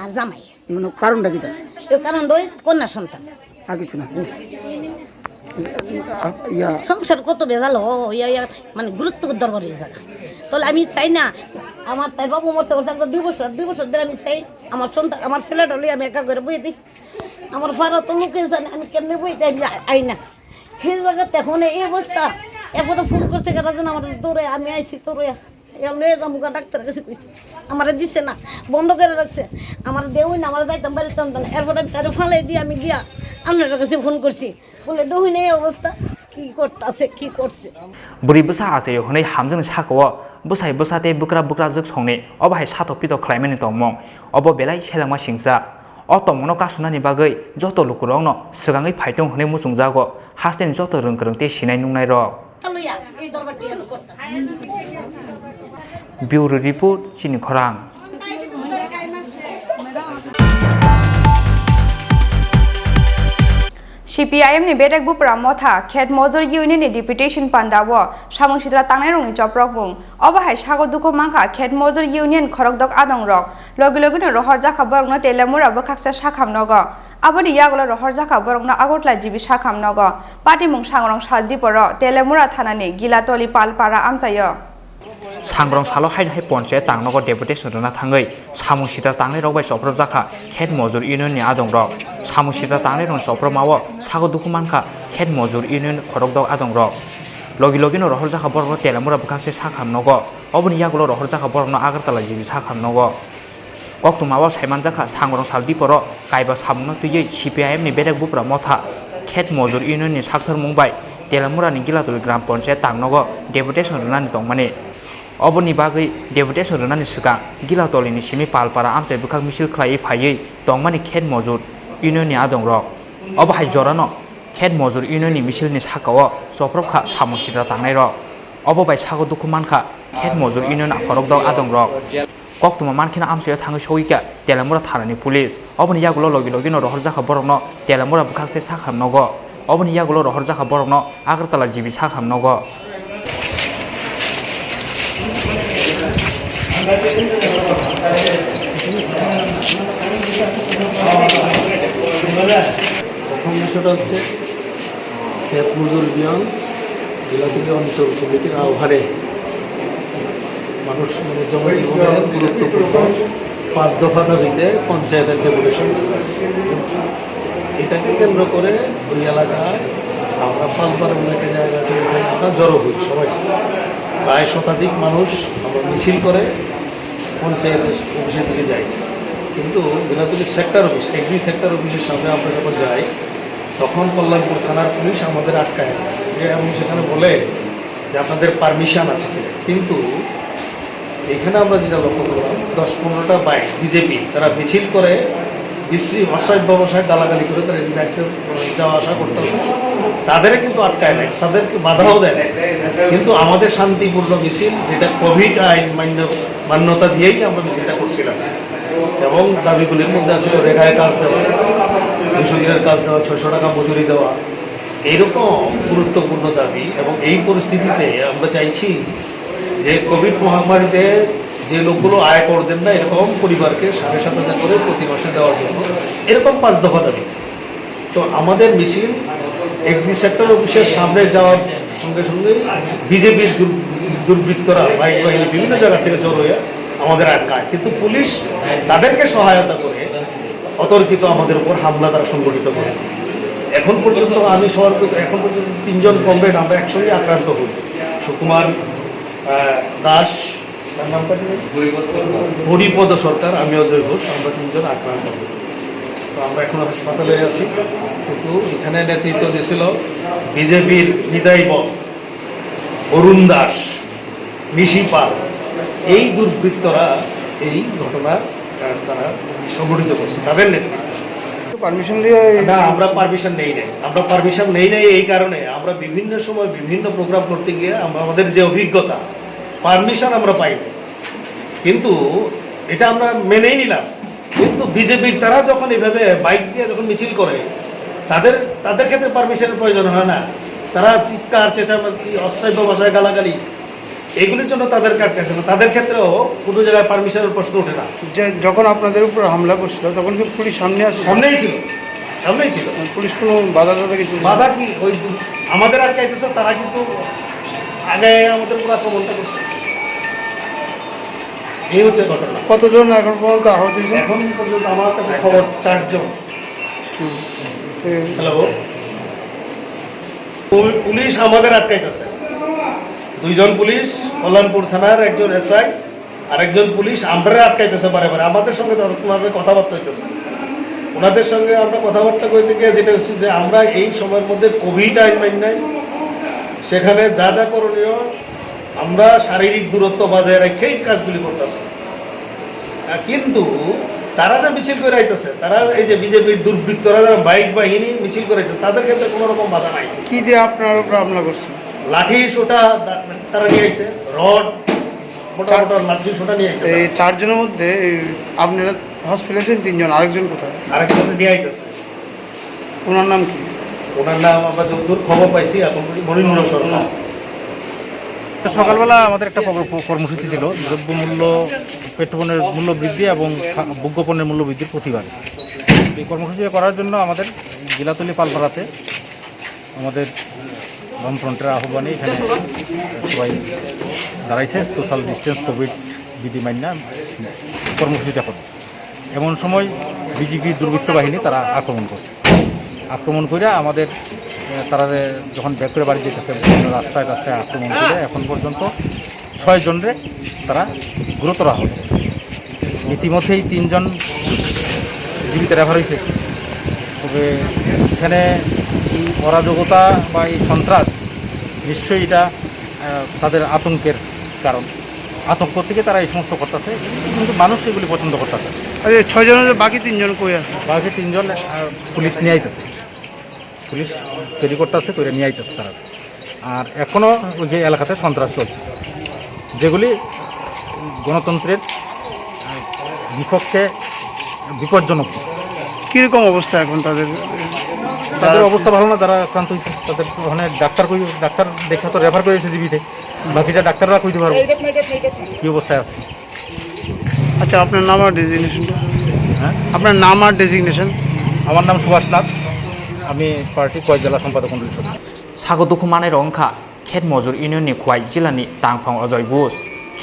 আর জামাই। মানে কারণটা কি তার? এর কারণ ওই কন্যা সন্তান। আর কিছু না? না। ইয়া। সংসার কত বেজাল হ, ইয়া, ইয়া, মানে গুরুত্ব দরবার এই জায়গা। তাহলে আমি চাই না, আমার তাই বাবু মরছে, মরছে, একটা দুই বছর, দুই বছর ধরে আমি চাই, আমার সন্তান, আমার ছেলেটা লই আমি একা করে বই দিই। আমার ফারা তো লোকে জানে, আমি কেমনে বই দিই, আমি আই না। সেই জায়গাতে এখন এই অবস্থা, এরপরে ফোন করছে, কেটা যেন আমার দৌড়ে, আমি আইছি দৌড়ে। এমনি যামুগা ডাক্তার কাছে কইছি, আমারে দিছে না, বন্ধ করে রাখছে, আমার দেউই না, আমার যাইতাম বাড়িতে আনতাম না। এরপর আমি তারে ফালাই দিয়ে আমি গিয়া আপনার কাছে ফোন করছি, বলে দেখুন এই অবস্থা, কি করতেছে, কি করছে। Bwrwi bwsa achaio hwnwi hamjakni sakao bwsai bwsa tei bwkra bwkrajwk songni obo hai satok pitok khlaimani tongmung, obo belai selengma singcha. O tongmungno kasunani bagwi joto lukurokno swkangwi phaitung hwnwi muchungjago hasteni joto rwngkwrwng tei sinai nungnairok. Bureau report, Chini Khorang. C P I M ni bedek bupra motha Khet Mojor Union ni deputation panda o samung sitra tangnai rokni chopropmung. Obo hai sago dukhu mankha Khet Mojor Union khorokdok adong rok. Logi logi no rohor jakha borok no Telemura bwkhaksa sakham nogo. Aboni yagulo rohorjakha borokno Agartala G B sakham nogo. Patimung sangrong sal diporo Telemura thanani Gilatoli Palpara amchaio. Sangrong salo haino hai ponchayat tangnogo deputation rwna thangwi samung sitra tangnai rok bai chopropjakha Khet Mojor Union ni adong rok. Samung sitra tangnai rokni chopropmao sago dukhu mankha Khet Mojor Union khorokdok adong rok. Logi logi no rohorjakha borokno Telemura bwkhakse sakham nogo. Oboni yagulo rohorjakha borokno Agartala G B sakham nogo. Koktwma o saimanjakha, sangrong sal diporo kaiba samungno twiwi C P I M ni bedek bupra motha Khet Mojor Union ni sakthormung bai Telemura ni Gilatoli Gram Panchayat tangnogo deputation rwnani tongmani. Oboni bagwi deputation rwnani swkang Gilatoli ni simi Palpara amchai bwkhak misil khlaiwi phaiwi tongmani Khet Mojor Union ni adong rok. Obo hai jorano Khet Mojor Union ni misil ni sakao chopropkha samung sitra tangnai rok. Obo bai sago dukhu mankha Khet Mojor Union khorokdok adong rok. Koktwma mankheno amchaio thangwi sogwikha Telemura thanani police. Oboni yagulo logi logino rohorjakha borokno Telemura bwkhakse sakham nogo. Oboni yagulo rohorjakha borokno Agartala G B sakham nogo. প্রথম বিষয়টা হচ্ছে ক্ষেত মজুর ইউনিয়ন জিলাতলী অঞ্চল কমিটির আহ্বানে মানুষ মানে জনজীবনের গুরুত্বপূর্ণ পাঁচ দফা দাবিতে পঞ্চায়েতের ডেপুটেশন আছে। এটাকে কেন্দ্র করে ওই এলাকায় আমরা পালপাড়া বলে একটা জায়গা আছে, ওখানে আমরা জড়ো হই সবাই, প্রায় শতাধিক মানুষ। আমরা মিছিল করে পঞ্চায়েত অফিসের দিকে যাই। কিন্তু বিলাতুলি সেক্টর অফিস, এগ্রি সেক্টর অফিসের সামনে আমরা যখন যাই, তখন কল্যাণপুর থানার পুলিশ আমাদের আটকায়, যে এবং সেখানে বলে যে আপনাদের পারমিশন আছে কিনা। কিন্তু এখানে আমরা যেটা লক্ষ্য করলাম, দশ পনেরোটা বাইক বিজেপি, তারা মিছিল করে বিশ্রী অশ্লীল ভাষায় গালাগালি করে তারা এদিকে আসতে, যাওয়া আসা করতেছে। তাদের কিন্তু আটকায় নাই, তাদেরকে বাধাও দেয় নাই। কিন্তু আমাদের শান্তিপূর্ণ মিছিল, যেটা কোভিড আইন মান্য, মান্যতা দিয়েই আমরা মিছিলটা করছিলাম, এবং দাবিগুলির মধ্যে আছে রেগায় কাজ দেওয়া, দুশো দিনের কাজ দেওয়া, ছয়শো টাকা মজুরি দেওয়া, এইরকম গুরুত্বপূর্ণ দাবি। এবং এই পরিস্থিতিতে আমরা চাইছি যে কোভিড মহামারীতে যে লোকগুলো আয় কর দেন না, এরকম পরিবারকে সাড়ে সাত হাজার করে প্রতি মাসে দেওয়ার জন্য, এরকম পাঁচ দফা দাবি। তো আমাদের মিছিল এগ্রি সেক্টর অফিসের সামনে যাওয়ার সঙ্গে সঙ্গেই বিজেপির দুর-, দুর্বৃত্তরা বাইক বাহিনী বিভিন্ন জায়গা থেকে জড়ো হয়ে আমাদের আটকায়, কিন্তু পুলিশ তাদেরকে সহায়তা করে অতর্কিত আমাদের উপর হামলা তারা সংগঠিত করে। এখন পর্যন্ত আমি সবার, এখন পর্যন্ত তিনজন কমরেড আমরা একসঙ্গে আক্রান্ত হই। সুকুমার, আহ, দাস, তার নামটা কি? হরিপদ সরকার। হরিপদ সরকার, আমি অজয় ঘোষ, আমরা তিনজন আক্রান্ত হই। তো আমরা এখন হাসপাতালে আছি, কিন্তু এখানে নেতৃত্ব দিয়েছিল বিজেপির নিতাই বল, অরুণ দাস, নিশি পাল, এই দুর্বৃত্তরা এই ঘটনা, আহ, তারা সংগঠিত করছে তাদের নেতৃত্বে। পারমিশন দিয়ে এই না, আমরা পারমিশন নেই নাই। আমরা পারমিশন নেই নাই এই কারণে আমরা বিভিন্ন সময় বিভিন্ন প্রোগ্রাম করতে গিয়ে আমরা, আমাদের যে অভিজ্ঞতা, পারমিশন আমরা পাই নাই। কিন্তু এটা আমরা মেনেই নিলাম। কিন্তু বিজেপির তারা যখন এভাবে বাইক দিয়ে যখন মিছিল করে, তাদের, তাদের ক্ষেত্রে পারমিশনের প্রয়োজন হয় না। তারা চিৎকার, চেঁচামেচি, অশ্লীল ভাষায় গালাগালি, এগুলির জন্য তাদের কাটতেছে না। তাদের ক্ষেত্রেও কোনো জায়গায় পারমিশনের প্রশ্ন ওঠে না। যে যখন আপনাদের উপর হামলা করছিল, তখন কি পুলিশ সামনে আসে? সামনেই ছিল, সামনেই ছিল। পুলিশ কোনো বাধা টাধা কিছু? বাধা কি, ওই আমাদের আটকাইতেছে, তারা কিন্তু আগে আমাদের উপর আক্রমণটা করছে। এই হচ্ছে ঘটনা। কতজন এখন পর্যন্ত আহত হয়েছে? এখন পর্যন্ত আমার কাছে খবর চারজন। হুম। এ- হ্যালো। পুল-, পুলিশ আমাদের আটকাইতেছে। দুইজন পুলিশ, কল্যাণপুর থানার একজন এসআই, আরেকজন পুলিশ আমরা আটকাইতেছে বারে বারে। আমাদের সঙ্গে তো ওনাদের কথাবার্তা হইতেছে। ওনাদের সঙ্গে আমরা কথাবার্তা কইতে গিয়ে যেটা হচ্ছে যে আমরা এই সময়ের মধ্যে কোভিড আইন মানি নাই, সেখানে যা যা করণীয় আমরা শারীরিক দূরত্ব বজায় রেখেই কাজগুলি করতেছে। আহ, কিন্তু তারা যে মিছিল করে আইতেছে, তারা এই যে বিজেপির দুর্বৃত্তরা যারা বাইক বাহিনী মিছিল করে আইতেছে, তাদের ক্ষেত্রে কোনো রকম বাধা নাই। কি দিয়ে আপনার উপর হামলা করছে? লাঠি সোটা দা-, তারা নিয়ে আইছে, রড, মোটা চার- মোটা লাঠি সোটা নিয়ে আইছে এই তারা। চারজনের মধ্যে এই আপনারা হসপিটালে আছেন তিনজন, আরেকজন কোথায়? আরেকজন নিয়ে আইতেছে। ওনার নাম কি? ওনার নাম আমরা যতদূর খবর পাইছি এখন পর্যন্ত মণিন্দ্র সরকার। সকালবেলা আমাদের একটা কর্ম-, কর্মসূচি ছিল, দ্রব্যমূল্য, পেট্রোলের মূল্য বৃদ্ধি এবং খা-, ভোগ্যপণ্যের মূল্য বৃদ্ধির প্রতিবাদ। এই কর্মসূচি করার জন্য আমাদের গিলাতলি পালপাড়াতে আমাদের বামফ্রন্টের আহ্বানে এখানে সবাই দাঁড়াইছে, সোশ্যাল ডিস্টেন্স, কোভিড বিধি মান্য কর্মসূচিটা করে। এমন সময় বিজেপি দুর্বৃত্ত বাহিনী তারা আক্রমণ করছে। আক্রমণ করে আমাদের, আহ, তারা যখন ব্যাক করে বাড়ি যেতেছে, বিভিন্ন রাস্তায় রাস্তায় আক্রমণ করে এখন পর্যন্ত ছয় জনরে তারা গুরুতর আহত। ইতিমধ্যেই তিনজন জীবিত রেফার হয়েছে। তবে এখানে এই অরাজকতা বা এই সন্ত্রাস নিশ্চয়ই এটা, আহ, তাদের আতঙ্কের কারণ। আতঙ্ক থেকে তারা এই সমস্ত করতেছে, কিন্তু মানুষ এগুলি পছন্দ করতেছে। আচ্ছা, ছয় জনের বাকি তিনজন কই আছে? বাকি তিনজন, আহ, পুলিশ নিয়ে আইতেছে, পুলিশ তৈরি করতেছে, করে নিয়ে আইতেছে তারা। আর এখনো ওই যে এলাকাতে সন্ত্রাস চলছে, যেগুলি গণতন্ত্রের, আহ, বিপক্ষে বিপজ্জনক। কীরকম অবস্থা এখন তাদের? তাদের অবস্থা ভালো না, যারা আক্রান্ত হয়েছে তাদের ওখানে ডাক্তার কই, ডাক্তার দেখে তো রেফার করে এসে দিবিতে, বাকিটা ডাক্তাররা কইতে পারবো কী অবস্থায় আছে। আচ্ছা, আপনার নাম আর ডেজিগনেশনটা? হ্যাঁ? আপনার নাম আর ডেজিগনেশন? আমার নাম সুভাষ নাথ, আমি পার্টি কয় জেলা সম্পাদক মণ্ডলীর সদস্য। Sago dukhu manai rok wngkha Khet Mojur Union ni Khwai Jila ni Tangphang Ajoy Bush,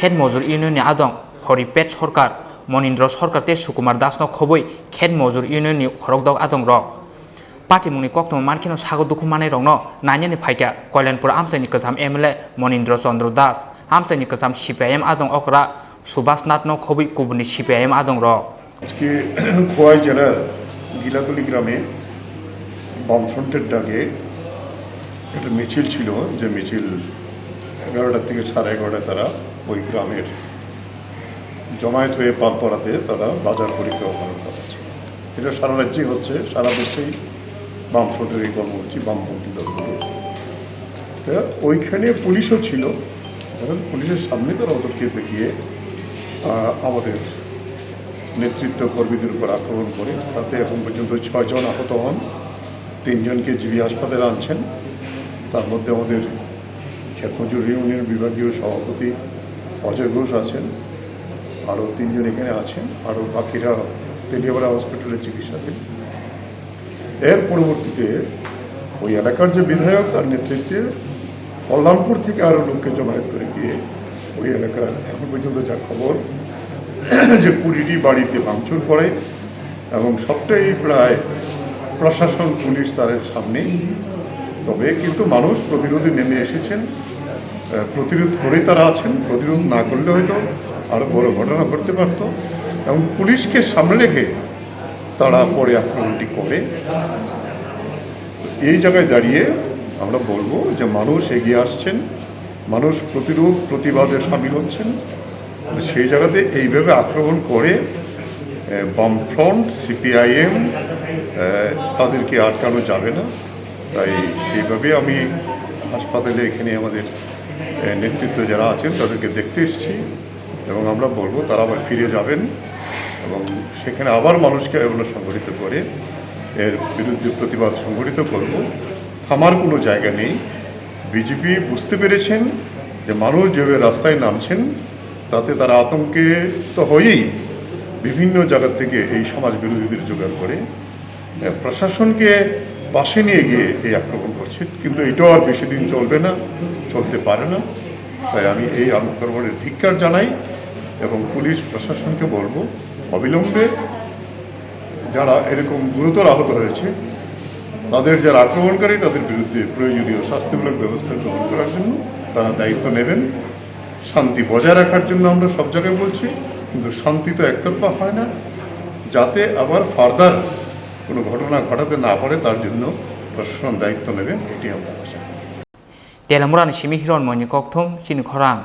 Khet Mojur Union ni adong Horipet Sarkar, Monindra Sarkar tei Sukumar Das no khobwi Khet Mojur Union ni khorokdok adong rok. Patimungni koktwma mankheno sago dukhu mannairokno nainani phaikha Koilanpur amchaini kwcham M L A Monindra Chandra Das, amchaini kwcham C P I M adong okra Subhas Nathno khobwi kubunni C P I M adongrok. আজকে খোয়াই জেলার গিলাতলি গ্রামে বামফ্রন্টের ডাকে একটা মিছিল ছিল, যে মিছিল এগারোটা থেকে সাড়ে এগারোটায় তারা ওই গ্রামের জমায়েত হয়ে পালপাড়াতে তারা বাজার পরিক্রমা করার কথা ছিল। এটা সারা রাজ্যেই হচ্ছে, সারা দেশেই বামফ্রন্টের এই কর্মসূচি, বামপন্থী দলগুলো। তা ওইখানে পুলিশও ছিল, এবং পুলিশের সামনে তারা ওদেরকে দেখিয়ে, আহ, আমাদের নেতৃত্ব কর্মীদের উপর আক্রমণ করে। তাতে এখন পর্যন্ত ছয়জন আহত হন, তিনজনকে জিবি হাসপাতালে আনছেন। তার মধ্যে আমাদের খেতমজুর ইউনিয়ন বিভাগীয় সভাপতি অজয় ঘোষ আছেন, আরও তিনজন এখানে আছেন, আরও বাকিরা তেলিয়াপাড়া হসপিটালে চিকিৎসাধীন। এর পরবর্তীতে ওই এলাকার যে বিধায়ক, তার নেতৃত্বে কল্যাণপুর থেকে আরও লোককে জমায়েত করে গিয়ে ওই এলাকার এখন পর্যন্ত যা খবর, যে কুড়িটি বাড়িতে ভাঙচুর পড়ে এবং সবটাই প্রায় প্রশাসন, পুলিশ তাদের সামনেই। তবে কিন্তু মানুষ প্রতিরোধে নেমে এসেছেন, আহ, প্রতিরোধ করে তারা আছেন। প্রতিরোধ না করলে হয়তো আরও বড় ঘটনা ঘটতে পারত। এবং পুলিশকে সামনে রেখে তারা পরে আক্রমণটি করে। এই জায়গায় দাঁড়িয়ে আমরা বলবো যে মানুষ এগিয়ে আসছেন, মানুষ প্রতিরোধ প্রতিবাদে সামিল হচ্ছেন। সেই জায়গাতে এইভাবে আক্রমণ করে, আহ, বামফ্রন্ট, সিপিআইএম, আহ, তাদেরকে আটকানো যাবে না। তাই সেইভাবে আমি হাসপাতালে এখানে আমাদের, আহ, নেতৃত্ব যারা আছেন তাদেরকে দেখতে এসেছি। এবং আমরা বলবো তারা আবার ফিরে যাবেন এবং সেখানে আবার মানুষকে এগুলো সংগঠিত করে এর বিরুদ্ধে প্রতিবাদ সংগঠিত করব। থামার কোনো জায়গা নেই। বিজেপি বুঝতে পেরেছেন যে মানুষ যেভাবে রাস্তায় নামছেন, তাতে তারা আতঙ্কে তো হয়েই বিভিন্ন জায়গা থেকে এই সমাজ বিরোধীদের জোগাড় করে এ, প্রশাসনকে পাশে নিয়ে গিয়ে এই আক্রমণ করছে, কিন্তু এটাও আর বেশি দিন চলবে না, চলতে পারে না। তাই আমি এই আক্রমণের ধিক্কার জানাই এবং পুলিশ প্রশাসনকে বলবো অবিলম্বে যারা এরকম গুরুতর আহত হয়েছে তাদের যারা আক্রমণকারী তাদের বিরুদ্ধে প্রয়োজনীয় শাস্তিমূলক ব্যবস্থা গ্রহণ করার জন্য তারা দায়িত্ব নেবেন। শান্তি বজায় রাখার জন্য আমরা সব জায়গায় বলছি, কিন্তু শান্তি তো একতরফা হয় না, যাতে আবার ফার্দার কোনো ঘটনা ঘটাতে না পারে তার জন্য প্রশাসন দায়িত্ব নেবেন, এটি আমরা আশা করি। Telamurani simi Hiron Moini kokthum chini khorang.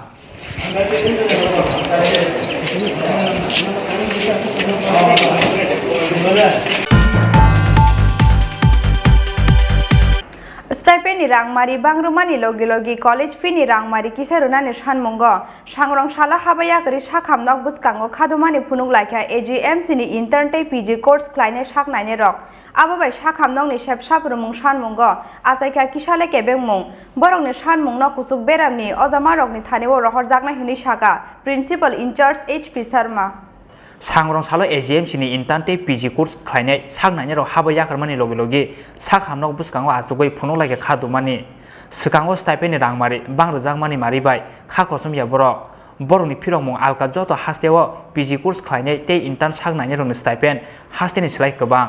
Stipend ni rangmari bangrumani logi logi college fee ni rangmari kisa rwnani sanmungo Sangrong salo haba yakarwi sakham nok bwskango khadumani phunuk laikha A G M C ni intern tei P G course khlainai sak nainai rok. Abo bai sakham nokni sep saprumung sanmungo achaikha kisale kebengmung. Borokni sanmungno kuchuk beramni ojamarokni thanio rohorjaknai hwnwi sakha Principal in charge H P Sharma. Sangrong salo A G M C ni intern tei P G course khlainai sak nainai rok haba yakarmani logi logi sakham nok bwskango achugwi phunuk laikha khadumani. Swkango stipend ni rangmari bang rwjakmani mari bai kha kosom ya borok. Borokni phirokmung alka joto hasteo P G course khlainai tei intern sak nainai rokni stipend hasteni slai kwbang.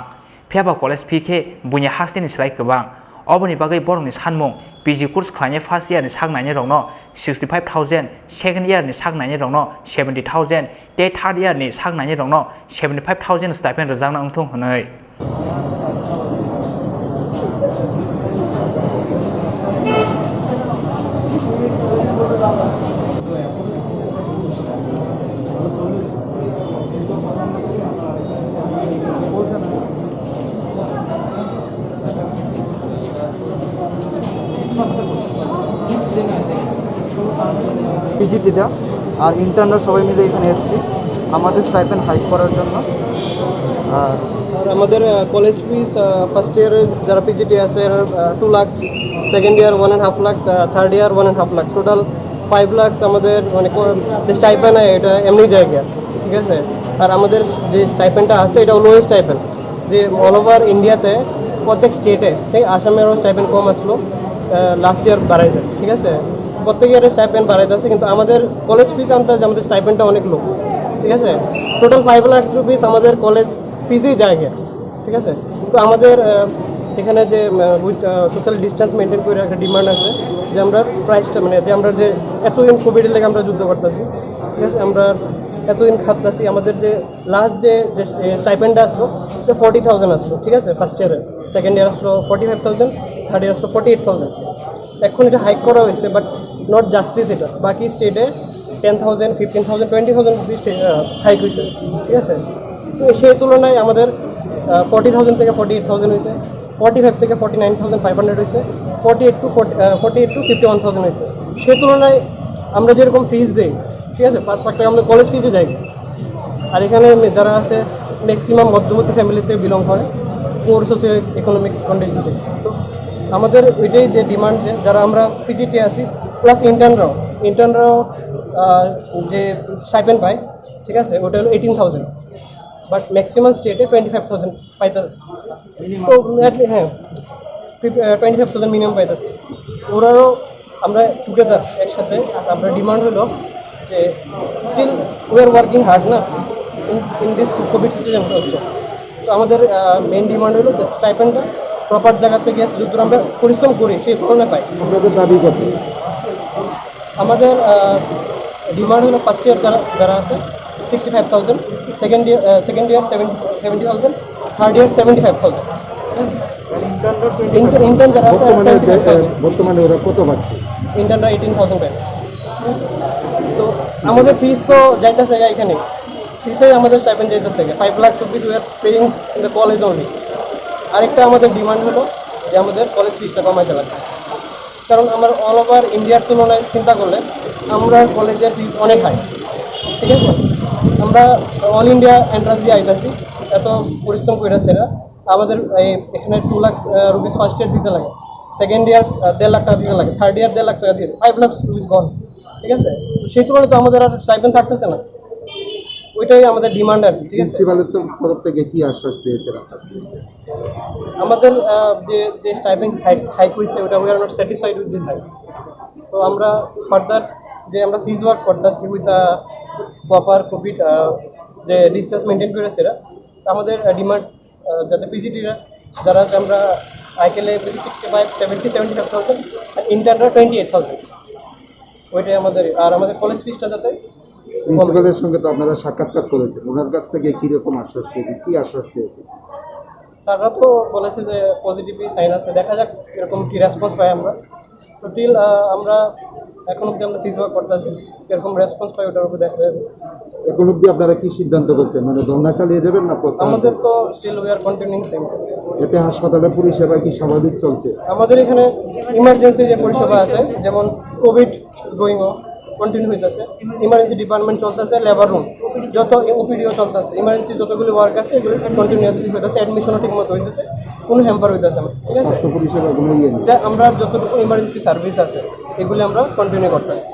Phiya ba college fee khe buini hasteni slai kwbang. Oboni bagwi borokni sanmung P G course khlainai first year ni sak nainai rokno sixty five thousand, second year ni sak nainai rokno seventy thousand, tei third year ni sak nainai rokno seventy five thousand stipend rwjakna wngthung hwnwi. পিজিটিরা আর ইন্টার্নরা সবাই মিলে এখানে এসেছি আমাদের stipend hike করার জন্য। আর আর আমাদের, আহ, কলেজ ফিস, আহ, ফার্স্ট ইয়ারে যারা পিজিটি আছে, এর, uh, two lakh, second year one and half lakh, uh, third year one and half lakh, total five lakh আমাদের, মানে, কো-, যে স্টাইপেন্ড হয়, এটা এমনি জায়গা, ঠিক আছে? আর আমাদের যে স্টাইপেন্ডটা আছে, এটা লোয়েস্ট স্টাইপেন্ড, যে অল ওভার ইন্ডিয়াতে প্রত্যেক স্টেটে, ঠিক, আসামেরও স্টাইপেন্ড কম আসলো, আহ, লাস্ট ইয়ার বাড়াইছে, ঠিক আছে? প্রত্যেক ইয়ারে স্টাইপেন্ড বাড়াইতেছে, কিন্তু আমাদের কলেজ ফিস আনতে যে আমাদের স্টাইপেন্ডটা অনেক লো, ঠিক আছে? টোটাল ফাইভ লাখ রুপিস আমাদের কলেজ ফিসেই যায় গিয়া, ঠিক আছে? তো আমাদের, আহ, এখানে যে উইথ সোশ্যাল ডিস্টেন্স মেনটেন করে একটা ডিমান্ড আছে, যে আমরা প্রাইসটা মানে যে আমরা যে এতদিন কোভিডের লেগে আমরা যুদ্ধ করতেছি, ঠিক আছে? আমরা এতদিন খাটতেছি, আমাদের যে লাস্ট যে যে স্টাইপেন্ডটা আসলো, যে ফর্টি থাউজেন্ড আসলো, ঠিক আছে? ফার্স্ট ইয়ারে, সেকেন্ড ইয়ার আসলো forty five thousand, third year আসলো ফর্টি এইট থাউজেন্ড। এখন এটা হাইক করা হয়েছে, বাট নট জাস্টিস এটা। বাকি স্টেটে ten thousand, fifteen thousand, twenty thousand hike হয়েছে, ঠিক আছে? তো সেই তুলনায় আমাদের ফর্টি থাউজেন্ড থেকে ফর্টি এইট থাউজেন্ড হয়েছে, ফর্টি ফাইভ থেকে forty nine thousand five hundred হয়েছে, forty eight to forty forty eight to fifty one thousand হয়েছে। সেই তুলনায় আমরা যেরকম ফিজ দেই, ঠিক আছে, পাঁচ লাখ টাকা আমাদের কলেজ ফিজে যায়। আর এখানে মে- যারা আছে, ম্যাক্সিমাম মধ্যবিত্ত ফ্যামিলিতে বিলং করে, পোর সোশিও ইকোনমিক কন্ডিশন থেকে। তো আমাদের ওইটাই যে ডিমান্ড, যে যারা আমরা পিজিটি আছি, প্লাস ইন্টার্নরাও, ইন্টার্নরাও যে স্টাইপেন্ড পায়, ঠিক আছে, ওটা হলো এইটিন থাউজেন্ড, বাট ম্যাক্সিমাম স্টেটে টোয়েন্টি ফাইভ থাউজেন্ড পাইতে। তো at le- হ্যাঁ, টোয়েন্টি ফাইভ থাউজেন্ড মিনিমাম পাইতেছে। ওরাও আমরা টুগেদার একসাথে, আমরা ডিমান্ড হলো যে still we are working hard না, in this COVID situation also। তো আমাদের মেইন ডিমান্ড হলো যে স্টাইপেন্ডটা প্রপার জায়গা থেকে আসে, যতদূর আমরা পরিশ্রম করি সেই তুলনায় পাই। আপনাদের দাবি কত? আমাদের ডিমান্ড হলো ফার্স্ট ইয়ার যারা যারা আছে, sixty five thousand, second year second ইয়ার seventy seventy thousand, third year seventy five thousand. Intern যারা আছে, বর্তমানে টোয়েন্টি ফাইভ থাউজেন্ড। বর্তমানে ওরা কত পাচ্ছে? ইন্টার্নরা এইটিন থাউজেন্ড পাচ্ছে। তো আমাদের ফিজ তো যাইতেছে এখানে, ফিজে আমাদের স্টাইপেন্ড যাইতেছে, five lakh rupees we are paying in the college only। আরেকটা আমাদের ডিমান্ড হলো যে আমাদের কলেজ ফিজটা কমাইতে লাগবে, কারণ আমার অল ওভার ইন্ডিয়ার তুলনায় চিন্তা করলে আমরা কলেজের ফিজ অনেক হাই, ঠিক আছে? আমরা অল ইন্ডিয়া এন্ট্রান্স দিয়ে আইতাছি, এত পরিশ্রম করে সেরা আমাদের এই এখানে টু লাখ রুপিস ফার্স্ট ইয়ার দিতে লাগে, সেকেন্ড ইয়ার দেড় লাখ টাকা দিতে লাগে, থার্ড ইয়ার দেড় লাখ টাকা দিতে, ফাইভ লাখ রুপিস গন, ঠিক আছে? তো সেই তুলনায় তো আমাদের আর স্টাইপেন্ড থাকতেছে না, ওইটাই আমাদের ডিমান্ড আর কি, ঠিক আছে? প্রিন্সিপালের তো তরফ থেকে কি আশ্বাস পেয়েছেন আপনারা? আমাদের আহ, যে যে স্টাইপেন্ড হাইক হয়েছে, ওটা we are not satisfied with this hike। তো আমরা ফার্দার যে আমরা সিজ ওয়ার্ক করতেছি উইথ প্রপার কোভিড যে ডিস্টেন্স মেনটেন করেছে এরা, তো আমাদের ডিমান্ড যাতে পিজিটিরা যারা আছে, আমরা আইকেলে sixty five seventy seventy five thousand, ইন্টার্নরা টোয়েন্টি এইট থাউজেন্ড, ওইটাই আমাদের। আর আমাদের কলেজ ফিজটা যাতে প্রিন্সিপালের সঙ্গে তো আপনারা সাক্ষাৎকার করেছেন, ওনার কাছ থেকে কিরকম আশ্বাস পেয়েছেন, কি আশ্বাস পেয়েছেন? স্যাররা তো বলেছে যে পজিটিভই সাইন আছে, দেখা যাক এরকম কি রেসপন্স পাই আমরা। তো টিল আমরা এখন অব্দি আমরা সিজ ওয়ার্ক করতেছি, কিরকম রেসপন্স পাই ওটার উপর দেখা যাবে। এখন অবধি আপনারা কি সিদ্ধান্ত করছেন, মানে ধর্ণা চালিয়ে যাবেন না প্রত্যাহার? আমাদের তো still we are continuing same. এতে হাসপাতালের পরিষেবা কি স্বাভাবিক চলছে? আমাদের এখানে ইমার্জেন্সি যে পরিষেবা আছে, যেমন কোভিড গোয়িং অন, কন্টিনিউ হইতেছে, ইমার্জেন্সি ডিপার্টমেন্ট চলতেছে, লেবার রুম যত, ওপিডিও চলতেছে, ইমার্জেন্সি যতগুলি ওয়ার্ক আছে এগুলি কন্টিনিউয়াসলি হইতেছে, অ্যাডমিশনও ঠিকমতো হইতেছে, কোনো হ্যাম্পার হইতেছে না, ঠিক আছে? স্বাস্থ্য পরিষেবা কোনো ইয়ে নেই? যা আমরা যতটুকু ইমার্জেন্সি সার্ভিস আছে এগুলি আমরা কন্টিনিউ করতেছি।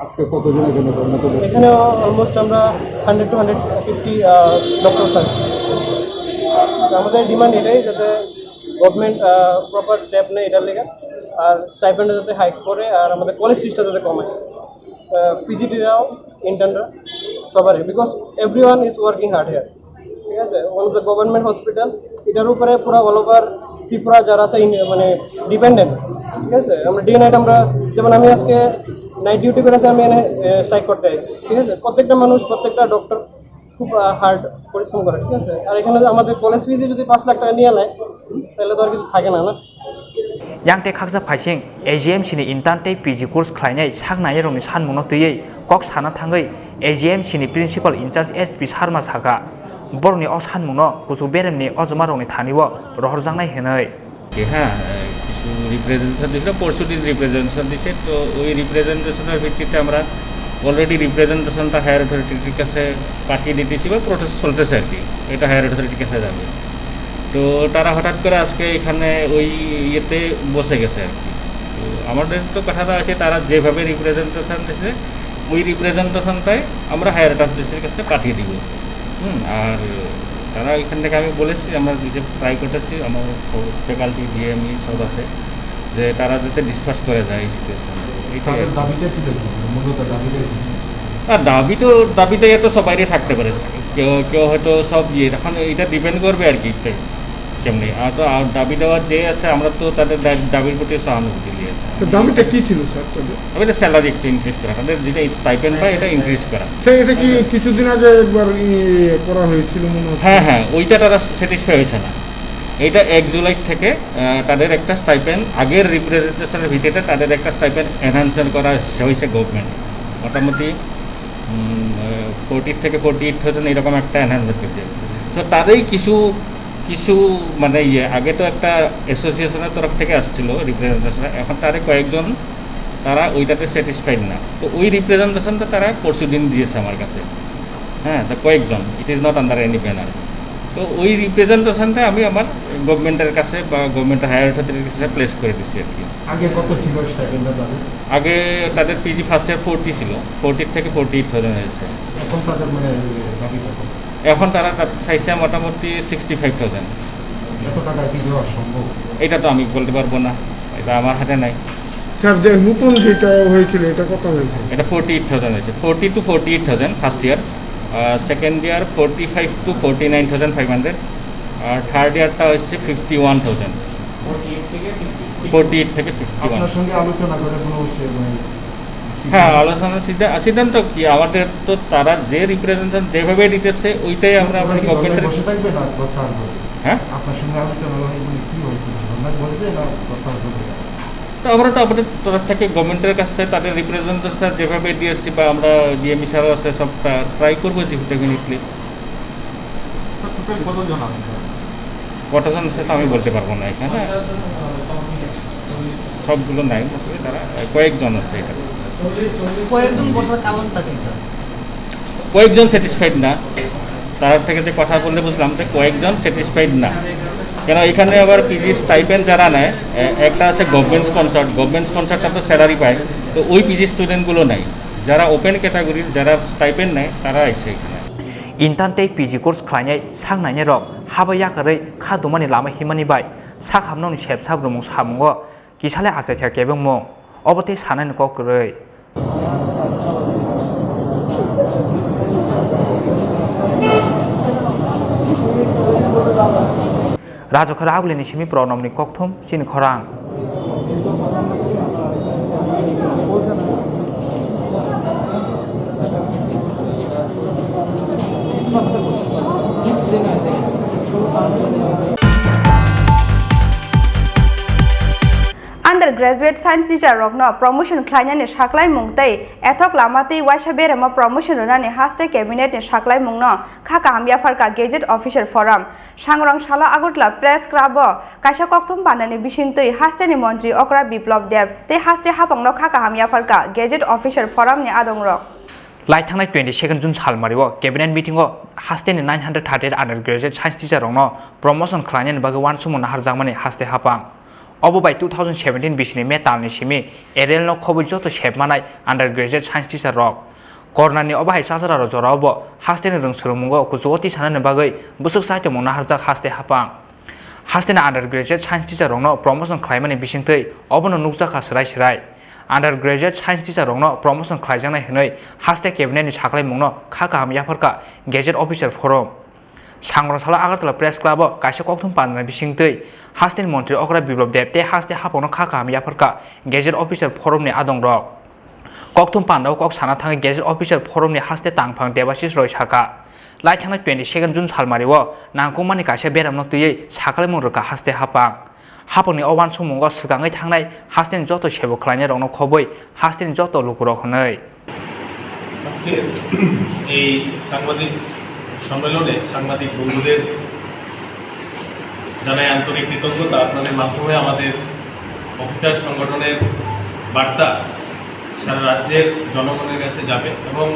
আজকে কতজন এখানে ধর্ণাতে বসেছেন? এখানে অলমোস্ট আমরা hundred two hundred fifty doctor থাকি। তো আমাদের ডিমান্ড এটাই, যাতে গভর্নমেন্ট প্রপার স্টেপ নেয় এটার লেগে, আর স্টাইপেন্ডটা যাতে হাইক করে, আর আমাদের কলেজ ফিজটা যাতে কমায়, পিজিটিরাও, ইন্টার্নরা, সবারই, because everyone is working hard here, ঠিক আছে? One of the government hospital, এটার উপরে পুরো অল ওভার ত্রিপুরা যারা আছে ইন- মানে ডিপেন্ডেন্ট, ঠিক আছে? আমরা ডে নাইট আমরা, যেমন আমি আজকে নাইট ডিউটি করে আছি, আমি এখানে স্ট্রাইক করতে আইছি, ঠিক আছে? প্রত্যেকটা মানুষ, প্রত্যেকটা ডক্টর খুব হার্ড পরিশ্রম করে, ঠিক আছে? আর এখানে যদি আমাদের কলেজ ফিজে যদি পাঁচ লাখ টাকা নিয়ে নেয়, তাহলে তো আর কিছু থাকে না, না? Yang tei khaksa phaising A G M C ni intern tei P G course khlainai sak nainairokni sanmungno twiwi kok sana thangwi A G M C ni principal in charge S P Sharma sakha, borokni o sanmungno kuchuk beremni ojomarokni thani-o rohorjaknai hwnwi. হ্যাঁ, কিছু রিপ্রেজেন্টেশন দিয়েছিল, পরশু দিন রিপ্রেজেন্টেশন দিছে। তো ওই রিপ্রেজেন্টেশনের ভিত্তিতে আমরা অলরেডি রিপ্রেজেন্টেশনটা হায়ার অথরিটির কাছে পাঠিয়ে দিতেছি বা প্রসেস চলতেছে আর কি, এটা হায়ার অথরিটির কাছে যাবে। তো তারা হঠাৎ করে আজকে এখানে ওই ইয়েতে বসে গেছে আর কি। তো আমাদের তো কথাটা আছে, তারা যেভাবে রিপ্রেজেন্টেশন দিছে, ওই রিপ্রেজেন্টেশনটাই আমরা হায়ার অথরিটির কাছে পাঠিয়ে দিব। হুম, আর তারা এখান থেকে, আমি বলেছি, আমরা নিজে ট্রাই করতেছি, আমার ফ্যাকাল্টি, ডিএমই সব আছে, যে তারা যাতে ডিসপার্স করে দেয় এই সিচুয়েশন। এইটাই আর কি। দাবিটা কি রয়েছে? মূলত দাবিটা কি? না, দাবি তো, দাবিতে তো সবাইরই থাকতে পারে। কেউ, কেউ হয়তো সব ইয়ে, এখন এটা ডিপেন্ড করবে আর কি, একটাই। কেমনি? আর তো, আর দাবি দেওয়ার যে আছে, আমরা তো তাদের দা-, দাবির প্রতি সহানুভূতি নিয়ে আসি। তো দাবিটা কি ছিল, স্যার, তাদের? দাবিটা স্যালারি একটু ইনক্রিজ করা, তাদের যেটা স্টাইপেন্ড পায়, এটা ইনক্রিজ করা। স্যার, এটা কি কিছুদিন আগে একবার ইয়ে করা হয়েছিল মনে হচ্ছে? হ্যাঁ, হ্যাঁ, ওইটা তারা স্যাটিসফাই হয়েছে না। এইটা এক জুলাই থেকে, আহ, তাদের একটা স্টাইপেন্ড, আগের রিপ্রেজেন্টেশনের ভিত্তিতে তাদের একটা স্টাইপেন্ড এনহ্যান্সমেন্ট করা হয়েছে গভর্নমেন্ট। মোটামুটি, উম, আহ, ফোরটি থেকে ফোরটি এইট থাউজেন্ড এরকম একটা এনহ্যান্সমেন্ট করেছে। তো তারই কিছু, কিছু মানে ইয়ে, আগে তো একটা অ্যাসোসিয়েশনের তরফ থেকে আসছিল রিপ্রেজেন্টেশন, এখন তারে কয়েকজন তারা ওইটাতে স্যাটিসফাইড না। তো ওই রিপ্রেজেন্টেশনটা তারা পরশু দিন দিয়েছে আমার কাছে। হ্যাঁ, তো কয়েকজন, it is not under any banner। তো ওই রিপ্রেজেন্টেশনটা আমি আমার গভর্নমেন্টের কাছে বা গভর্নমেন্টের হায়ার অথরিটির কাছে প্লেস করে দিচ্ছি আর কি। আগে কত ছিল স্টাইপেন্ডটা তাদের? আগে তাদের পিজি ফার্স্ট ইয়ার ফোরটি ছিল, ফোরটি থেকে ফোরটি এইট থাউজেন্ড হয়েছে। এখন তাদের মানে দাবি কত? এখন তারা তা-, চাইছে মোটামুটি সিক্সটি ফাইভ থাউজেন্ড। এত টাকা কি দেওয়া সম্ভব? এটা তো আমি বলতে পারবো না, এটা আমার হাতে নাই। স্যার, যে নতুন যেটা হয়েছিল, এটা কত হয়েছে? এটা ফোরটি এইট থাউজেন্ড হয়েছে, forty to forty eight thousand first year, second year forty five to forty nine thousand five hundred, আর থার্ড ইয়ারটা হচ্ছে fifty one thousand. Forty eight থেকে ফিফটি ওয়ান। আপনার সঙ্গে আলোচনা করে কোনো হচ্ছে, মানে, হ্যাঁ, আলোচনা সিদ্ধা-, সিদ্ধান্ত কি? আমাদের তো তারা যে রিপ্রেজেন্টেশন যেভাবে দিতেছে, ওইটাই আমরা, মানে, ওনারা কি গভর্নমেন্টের বসে থাকবে না কথা আর বলবে? হ্যাঁ? আপনার সঙ্গে আলোচনা হয়ে, মানে, কি হয়েছিল? ওনারা বলবে না কথা আর বলবে না? তো আমরা তো আমাদের তরফ থেকে গভর্নমেন্টের কাছে তাদের রিপ্রেজেন্টেশন যেভাবে দিয়েছি বা আমরা ডিএমই স্যারও আছে, সব ট্রা-, ট্রাই করবো যে ডেফিনেটলি। স্যার, টোটাল কতজন আছে, স্যার? কতজন আছে তো আমি বলতে পারবো না এখানে। সবগুলো নাই, আসলে তারা কয়েকজন আছে এখানে। কয়েকজন বসার কারণটা কি, স্যার? কয়েকজন স্যাটিসফাইড না। তারা থেকে যে কথা বললে বুঝলাম যে কয়েকজন স্যাটিসফাইড না, কেন এখানে আবার পিজি স্টাইপেন্ড যারা নেয়, এ-, একটা আছে গভর্নমেন্ট স্পন্সর্ড, গভর্নমেন্ট স্পন্সর্ড তো স্যালারি পায়, তো ওই পিজি স্টুডেন্টগুলো নেই, যারা ওপেন ক্যাটাগরির, যারা স্টাইপেন্ড নেয়, তারা আইছে এখানে। Intern tei P G course khlainai sak nainai rok haba yakarwi kha dumani lama himani bai sak hamnokni sep sap rwmung samungo kisalai achaikha kebengmung, obo tei sanani kok kwrwi. Rajakha Ragulini simi Pranobni kokthum chini khorang. Undergraduate science teacher rokno promotion khlainani saklaimung tei ethok lama tei waisa beremo promotion rwnani haste cabinet ni saklaimungno kha kaham yapharkha Gazette Officer Forum. Sangrong salo Agartala Press Club o kaisa kokthum pandani bisingtwi hasteni montri okra Biplab Deb tei haste haphangno kha kaham yapharkha Gazette Officer Forum ni adongrok. Lai thangnai twenty second June salmario cabinet meeting o hasteni nine hundred thirty eight undergraduate science teacher rokno promotion khlainani bagwi uansukmung naharjakmani haste haphang. Obo bai two thousand seventeen bisini May talni simi Ariel no khobwi joto sep manai undergraduate science teacher rok. Corona ni obo hai chachara rok jora obo hasteni rwng swrwngmungo kuchugo tisanani bagwi bwswk chaitongmung naharjak haste haphang. Hasteni undergraduate science teacher rokno promotion khlaimani bisingtwi obono nukjakha swrai swrai. Undergraduate science teacher rokno promotion khlaijaknai hwnwi haste cabinet ni saklaimungno kha kaham yapharkha Gazette Officer Forum. Sangrong salo Agartala Press Club o kaisa kokthum pandani bisingtwi hasteni montri okra Biplab Deb tei haste haphangno kha kaham yapharkha Gazette Officer Forum ni adongrok. Kokthum pandao kok sana thangwi Gazette Officer Forum ni haste tangphang Debashis Roy sakha, lai thangnai twenty second June salmario nangkukmani kaisa beramno twiwi saklaimung rwkha haste haphang. Haphangni o uansukmungo swkangwi thangnai hasteni joto sebo khlainairokno khobwi hasteni joto lukurok hwnwi. আজকে এই সাংবাদিক সম্মেলনে সাংবাদিক বন্ধুদের জানাই আন্তরিক কৃতজ্ঞতা। আপনাদের মাধ্যমে আমাদের অফিসার সংগঠনের বার্তা সারা রাজ্যের জনগণের কাছে যাবে এবং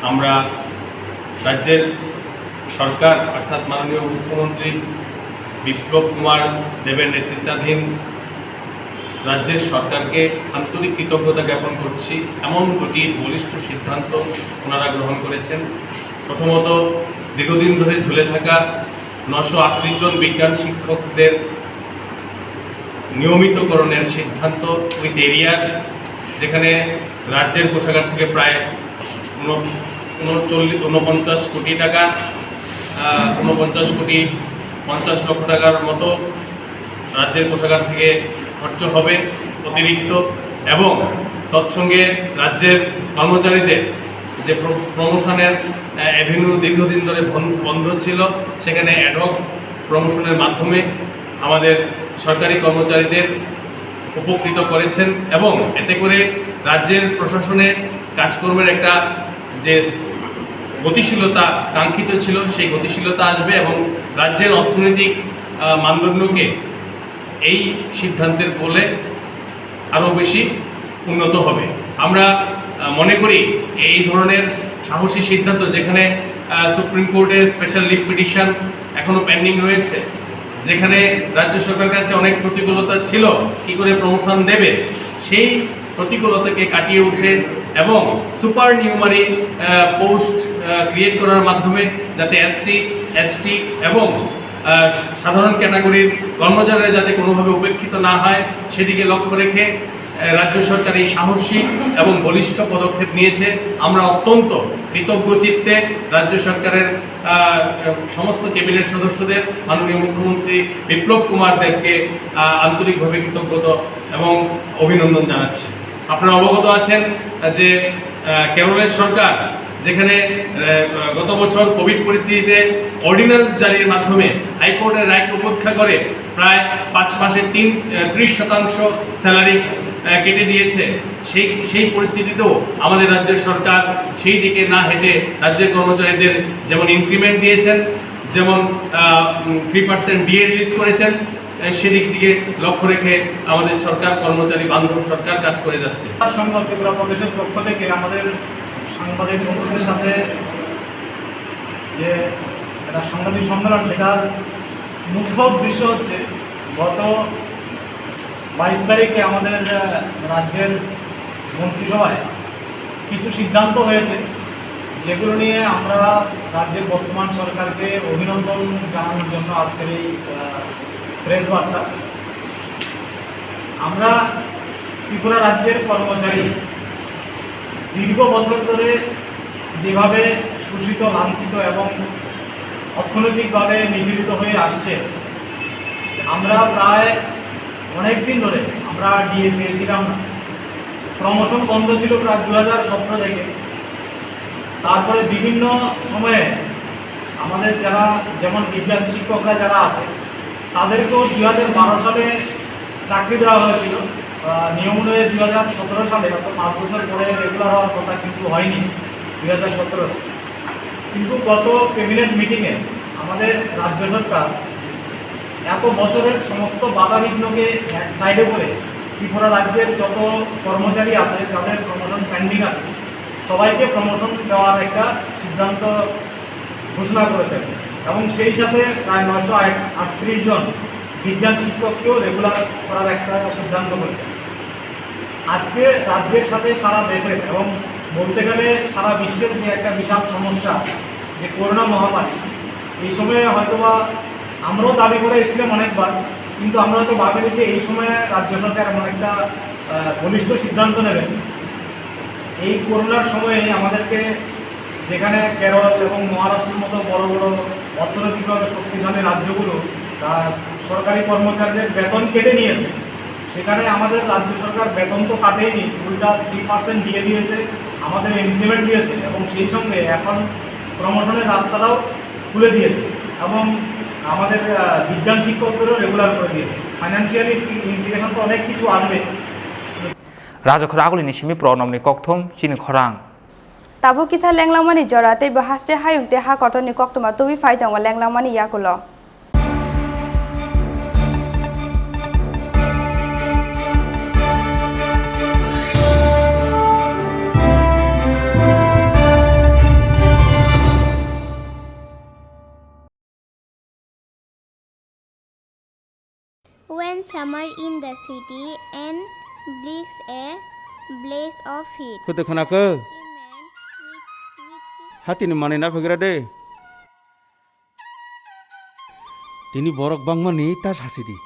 আমরা রাজ্যের সরকার অর্থাৎ মাননীয় মুখ্যমন্ত্রী বিপ্লব কুমার দেবের নেতৃত্বাধীন রাজ্যের সরকারকে আন্তরিক কৃতজ্ঞতা জ্ঞাপন করছি। এমন দুটি বলিষ্ঠ সিদ্ধান্ত ওনারা গ্রহণ করেছেন। প্রথমত, দীর্ঘদিন ধরে ঝুলে থাকা নশো আটত্রিশ জন বিজ্ঞান শিক্ষকদের নিয়মিতকরণের সিদ্ধান্ত উইথ এরিয়ার, যেখানে রাজ্যের কোষাগার থেকে প্রায় ঊন-, ঊনচল্লিশ, ঊনপঞ্চাশ কোটি টাকা, আহ, ঊনপঞ্চাশ কোটি পঞ্চাশ লক্ষ টাকার মতো রাজ্যের কোষাগার থেকে খরচ হবে অতিরিক্ত, এবং তৎসঙ্গে রাজ্যের কর্মচারীদের যে প্র-, প্রমোশনের, আহ, অ্যাভিনিউ দীর্ঘদিন ধরে বন-, বন্ধ ছিল, সেখানে অ্যাডহক প্রমোশনের মাধ্যমে আমাদের সরকারি কর্মচারীদের উপকৃত করেছেন, এবং এতে করে রাজ্যের প্রশাসনের কাজকর্মের একটা যে গতিশীলতা কাঙ্ক্ষিত ছিল, সেই গতিশীলতা আসবে এবং রাজ্যের অর্থনৈতিক, আহ, মানদণ্ডকে এই সিদ্ধান্তের ফলে আরও বেশি উন্নত হবে। আমরা, আহ, মনে করি এই ধরনের সাহসী সিদ্ধান্ত, যেখানে, আহ, সুপ্রিম কোর্টে স্পেশাল লিভ পিটিশন এখনো পেন্ডিং রয়েছে, যেখানে রাজ্য সরকারের কাছে অনেক প্রতিকূলতা ছিল কি করে প্রমোশন দেবে, সেই প্রতিকূলতাকে কাটিয়ে উঠে এবং সুপার নিউমারি, আহ, পোস্ট, আহ, ক্রিয়েট করার মাধ্যমে যাতে এসসি, এসটি এবং, আহ, সাধারণ ক্যাটাগরির কর্মচারীরা যাতে কোনোভাবে উপেক্ষিত না হয়, সেদিকে লক্ষ্য রেখে, আহ, রাজ্য সরকার এই সাহসী এবং বলিষ্ঠ পদক্ষেপ নিয়েছে। আমরা অত্যন্ত কৃতজ্ঞ চিত্তে রাজ্য সরকারের, আহ, সমস্ত ক্যাবিনেট সদস্যদের, মাননীয় মুখ্যমন্ত্রী বিপ্লব কুমার দেবকে, আহ, আন্তরিকভাবে কৃতজ্ঞতা এবং অভিনন্দন জানাচ্ছি। আপনারা অবগত আছেন যে, আহ, কেরলের সরকার যেখানে, আহ, গত বছর কোভিড পরিস্থিতিতে অর্ডিন্যান্স জারির মাধ্যমে হাইকোর্টের রায়কে উপেক্ষা করে প্রায় পাঁচ মাসে তিন, আহ, ত্রিশ শতাংশ স্যালারি, আহ, কেটে দিয়েছে, সেই, সেই পরিস্থিতিতেও আমাদের রাজ্যের সরকার সেই দিকে না হেঁটে রাজ্যের কর্মচারীদের যেমন ইনক্রিমেন্ট দিয়েছেন, যেমন, আহ, উম, থ্রি পার্সেন্ট ডিএ রিলিজ করেছেন, এ, সেদিক দিকে লক্ষ্য রেখে আমাদের সরকার কর্মচারী বান্ধব সরকার কাজ করে যাচ্ছে। সংঘ ত্রিপুরা প্রদেশের পক্ষ থেকে আমাদের সাংবাদিক বন্ধুদের সাথে যে একটা সাংবাদিক সম্মেলন, সেটার মুখ্য উদ্দেশ্য হচ্ছে গত বাইশ তারিখে আমাদের, আহ, রাজ্যের মন্ত্রিসভায় কিছু সিদ্ধান্ত হয়েছে, যেগুলো নিয়ে আমরা রাজ্যের বর্তমান সরকারকে অভিনন্দন জানানোর জন্য আজকের এই, আহ, প্রেস বার্তা। আমরা ত্রিপুরা রাজ্যের কর্মচারী দীর্ঘ বছর ধরে যেভাবে শোষিত, লাঞ্ছিত এবং অর্থনৈতিকভাবে নিপীড়িত হয়ে আসছে, আমরা প্রায় অনেক দিন ধরে আমরা ডিএ পেয়েছিলাম না। প্রমোশন বন্ধ ছিল প্রায় দু হাজার সতেরো থেকে। তারপরে বিভিন্ন সময়ে আমাদের যারা, যেমন বিজ্ঞান শিক্ষকরা যারা আছে, তাদেরকেও দুই হাজার বারো সালে চাকরি দেওয়া হয়েছিল। আহ, নিয়ম অনুযায়ী দুই হাজার সতেরো সালে, অর্থাৎ পাঁচ বছর পরে রেগুলার হওয়ার কথা, কিন্তু হয়নি দুই হাজার সতেরো। কিন্তু গত ক্যাবিনেট মিটিংয়ে আমাদের রাজ্য সরকার এত বছরের সমস্ত বাধা বিঘ্নকে এক সাইডে করে ত্রিপুরা রাজ্যের যত কর্মচারী আছে, যাদের প্রমোশন পেন্ডিং আছে, সবাইকে প্রমোশন দেওয়ার একটা সিদ্ধান্ত ঘোষণা করেছেন এবং সেই সাথে প্রায় নয়শো আটত্রিশ জন বিজ্ঞান শিক্ষককেও রেগুলার করার একটা সিদ্ধান্ত করেছেন। আজকে রাজ্যের সাথে সারা দেশের এবং বলতে গেলে সারা বিশ্বের যে একটা বিশাল সমস্যা, যে করোনা মহামারী, এই সময়ে হয়তোবা আমরাও দাবি করে এসেছিলাম অনেকবার, কিন্তু আমরা হয়তো ভাবিনি যে এই সময়ে রাজ্য সরকার এমন একটা, আহ, বলিষ্ঠ সিদ্ধান্ত নেবেন। এই করোনার সময়ে আমাদেরকে যেখানে কেরল এবং মহারাষ্ট্রের মতো বড় বড় অর্থনৈতিকভাবে শক্তিশালী রাজ্যগুলো তার সরকারি কর্মচারীদের বেতন কেটে নিয়েছে, সেখানে আমাদের রাজ্য সরকার বেতন তো কাটেইনি, উল্টা থ্রি পার্সেন্ট দিয়ে দিয়েছে, আমাদের ইনক্রিমেন্ট দিয়েছে এবং সেই সঙ্গে এখন প্রমোশনের রাস্তাটাও খুলে দিয়েছে এবং আমাদের, আহ, বিজ্ঞান শিক্ষকদেরও রেগুলার করে দিয়েছে। ফাইন্যান্সিয়ালি ইমপ্লিকেশন তো অনেক কিছু আসবে। Rajakhor agulini simi pronomni kokthom chini khorang. Tabuk kisa lenglangmani jora tei bo haste hayung tei ha kotorni koktwma tubui phai tongo lenglangmani yakulo. When summer in the city and brings a blaze of heat. Khwtwi khwnakhe. Hatini manwi naphaigra de. Tini borok bangmani ta sasidi.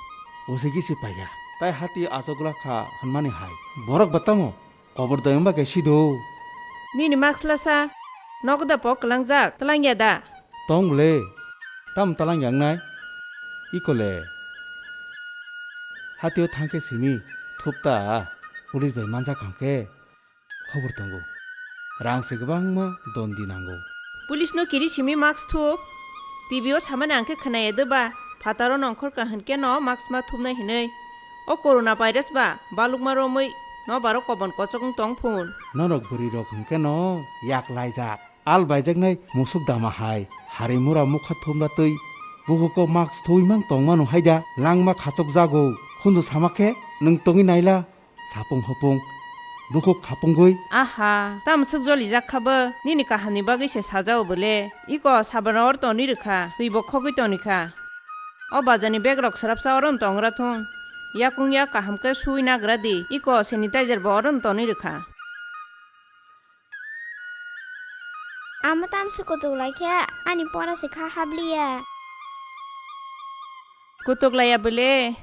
Usigi si paiya. Tai hati achukla kha hwnmani hai. Borok ba tamo? Kobor dayung ba khe sido. Nini maksla sa, nogo da pok kwlangjak, twlangya da? Tong le, tam twlangya wngnai? Ikole. Hatio thangkhe simi thupta police bai manjak hangkhe khobor tongo. Rang se kwbangma dondi nango. Police no kiri simi mask thup. T V o samani hangkhe khwnaya de ba. Phataro nongkhor ka hwnkhe no mask ma thupnai hinwi. O corona virus ba balukma romwi no baro kobon kochok wng tong phun. Norok bwrwi rok hwnkhe no yak laijak. Al baijaknai musuk dama hai, hari mura mukha thumra twi, bukuko mask thuwi mang tongmano haida, langma khachok jago, khunju sama khe nwng tongwi naila, sapung hopung, bukhuk khapungwi. Aha, tamo swk jolijak kha bo, nini kahamni bagwi se sajao bole, iko sabra or toni rwkha, twi bo khogwi toni kha. O bazarni bag rok swrapsa oro no tongra thung, yakung yak kaham khe suwi nagra di, iko sanitizer bo oro no toni rwkha. Amo tamse kutuk lai khe ani pora se kha habliya. Kutuk laiya bole.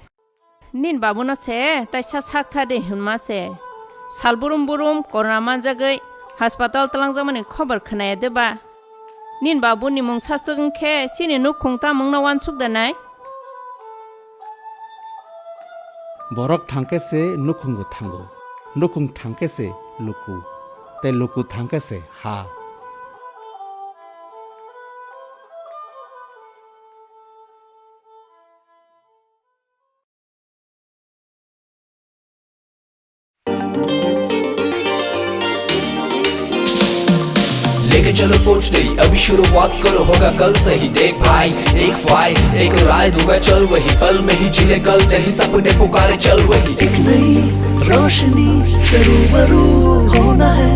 Nin babuno se taisa sak tha de hwnma se. Sal burum burum corona manjagwi hospital twlangjakmani khobor khwnaya de ba? Nin babuni mung saswk wng khe chini nukhung tamungno uansuk da nai? Borok thangkhe se nukhungbo thango, nukhung thangkhe se luku, tei luku thangkhe se ha. लेके चलो सोच नहीं, अभी शुरुआत करो, होगा कल सही। देख भाई, एक फाइल, एक राय दूंगा, चल वही, पल में ही जी ले कल, नहीं सपने पुकारे, चल वही। एक नई रोशनी से रूबरू होना है,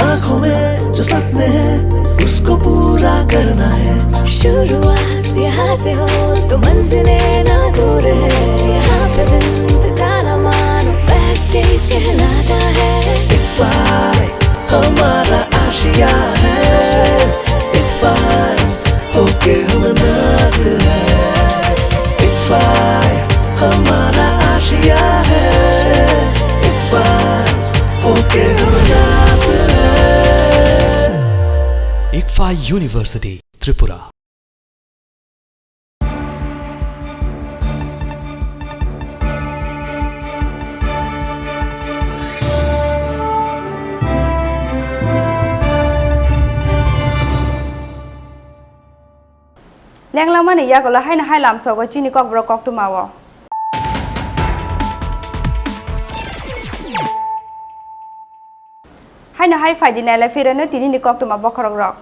आंखों में जो सपने हैं, उसको पूरा करना है। शुरुआत यहाँ से हो तो मंजिलें ना दूर है, यहाँ पे दिन बिताना मानो बेस्ट डेज कहलाता है। एक फाइल हमारा आशिया है, एक फाइल होके हम नाज है, एक फाइल हमारा आशिया है, एक फाइल होके हम नाज है। Ikfa University, Tripura. Lenglamani yagulo haino hai lamsogo chini kokborok koktwmao. Haino hai phaidi nailai phirano tinini koktwma bokhorokrok.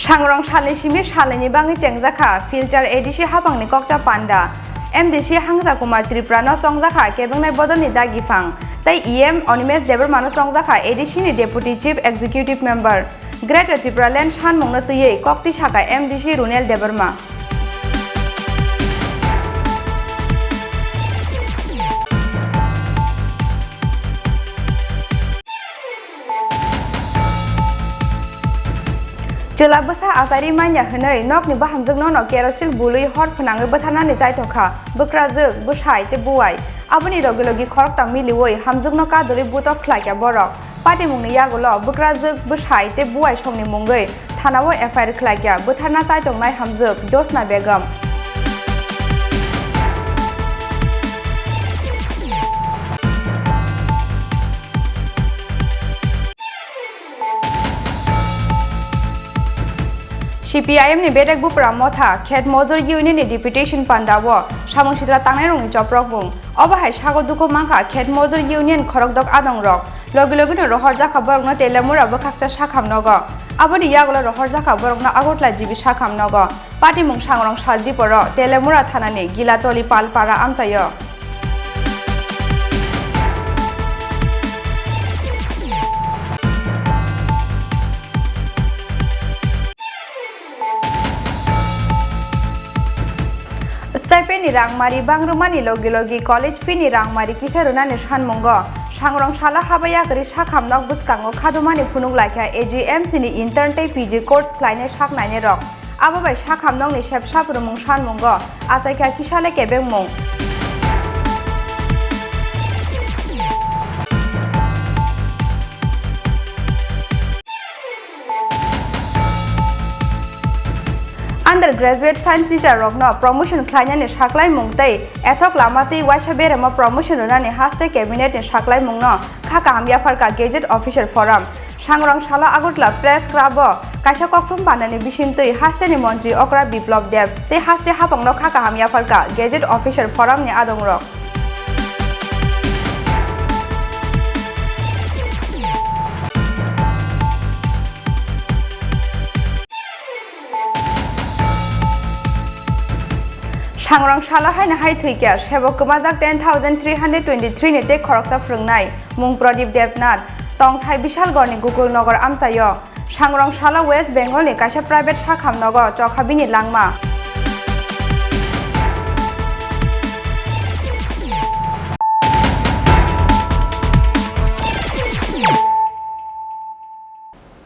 Sangrong salni simi salnini bangwi chengjakha Silchar A D C hapangni kokcha panda. M D C Hangsa Kumar Tripura no chongjakha kebengnai bodolni dagi phang, tei E M Animesh Debbarma no chongjakha A D C ni Deputy Chief Executive Member. Greater Tipraland sanmungno twiwi koktwi sakha M D C Runel Debbarma. Chwla bwsa achairi manya hwnwi nokni bahamjwkno no kerosil bului hor phwnangwi bwtharnani chaithok kha bwkrajwk, bwsai tei buwai. Aboni logi logi khoroktham miliwi hamjwkno kadulwi butok khlaikha borok. Patimungni yagulo bwkrajwk, bwsai tei buwai songni mungwi thanao F I R khlaikha bwtharna chaitongnai hamjwk Josna Begum. C P I M ni bedek bupra motha Khet Mojor Union ni deputation panda o samung sitra tangnai rokni choprok bung. Obo hai sago dukhu mankha Khet Mojor Union khorokdok adong rok. Logi logi no rohor jakha borok no Telemura bwkhaksa sakham nogo. Aboni yagulo rohor jakha borok no Agartala G B sakham nogo. Patimung sangrong sal diporo Telemura thana ni Gilatoli Palpara amchaio. Stipend ni rangmari bangrwmani logi logi college fee ni rangmari kisa rwnani sanmungo sangrong sala haba yakarwi sakham nok bwskango khadumani phunuk laikha A G M C ni intern tei P G course khlainai sak nainai rok. Abo bai sakham nokni sep saprumung sanmungo achaikha kisa le kebengmung. Graduate science teacher rokno promotion khlainani saklaimung tei ethok lama tei waisa beremo promotion rwnani haste cabinet ni saklaimungno kha kaham yapharkha Gazette Official Forum. Sangrong salo Agartala Press Club o kaisa kokthum panani bisingtwi hasteni montri okra Biplab Deb tei haste haphangno kha kaham yapharkha Gazette Official Forum ni adongrok. Sangrong salo haino hai thwikha, sebo kwmajak ten thousand three hundred twenty-three ni tei khoroksa phwrwngnai, mung Pradip Debnath, tongthai Bishalgarh ni Gokul Nagar amchaio. Sangrong salo West Bengal ni kaisa private sakham nogo chokha bini langma.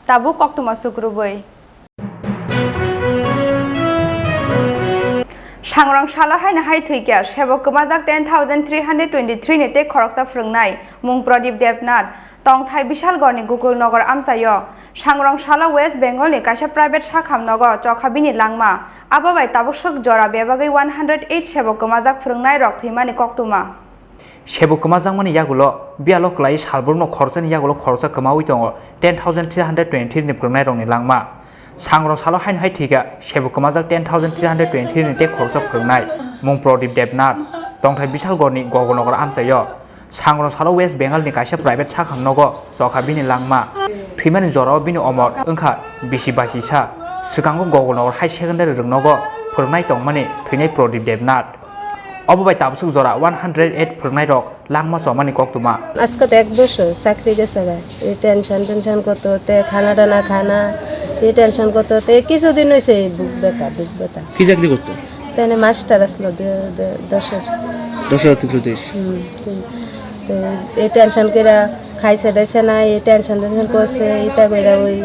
Tabuk koktwma sukrubwi. Sangrong salo haino hai thwikha, sebo kwmajak ten thousand three hundred twenty-three ni tei khoroksa phwrwngnai, mung Pradip Debnath, tongthai Bishalgarh ni Gokul Nagar amchaio. Sangrong salo West Bengal ni kaisa private sakham nogo chokha bini langma. Abo bai tabuk swk jora bebagwi one hundred eight sebo kwmajak phwrwngnai rok thwimani koktwma. Sebo kwmajakmani yagulo biyalo kwlaiwi salbrumno khoroksani yagulo khoroksa kwmaui tongo ten thousand three hundred twenty-three ni phwrwngnairokni langma. Sangrong salo haino hai thwikha, sebo kwmajak ten thousand three hundred twenty-three ni tei khoroksa phwrwngnai, mung Pradip Debnath, tongthai Bishalgarh ni Gokul Nagar amchaio. Sangrong salo West Bengal ni kaisa private sakham nogo chokha bini langma. Thwimani jorao bini omor wngkha bisi bachisa. Swkango Gokul Nagar High Secondary rwngnogo phwrwngnai tongmani thwinai Pradip Debnath. Obo bai tabuk swk jora one hundred eight phwrwngnairok langma chomani koktwma. আজকে তো এক বছর চাকরি গেছে গা, এই tension tension কত, তে খানা টানা খানা, এই টেনশন কত, তে কিছুদিন হয়েছে এই বুক ব্যথা, বুক ব্যথা। কি চাকরি করতো? তেনে মাস্টার আসলো দ-, দ-, দশের। দশের অতিরিক্ত দেশ। হুম, হুম। তো এই টেনশন করে খাইছে টাইছে না, এই টেনশন টেনশন করছে, এটা কইরা ওই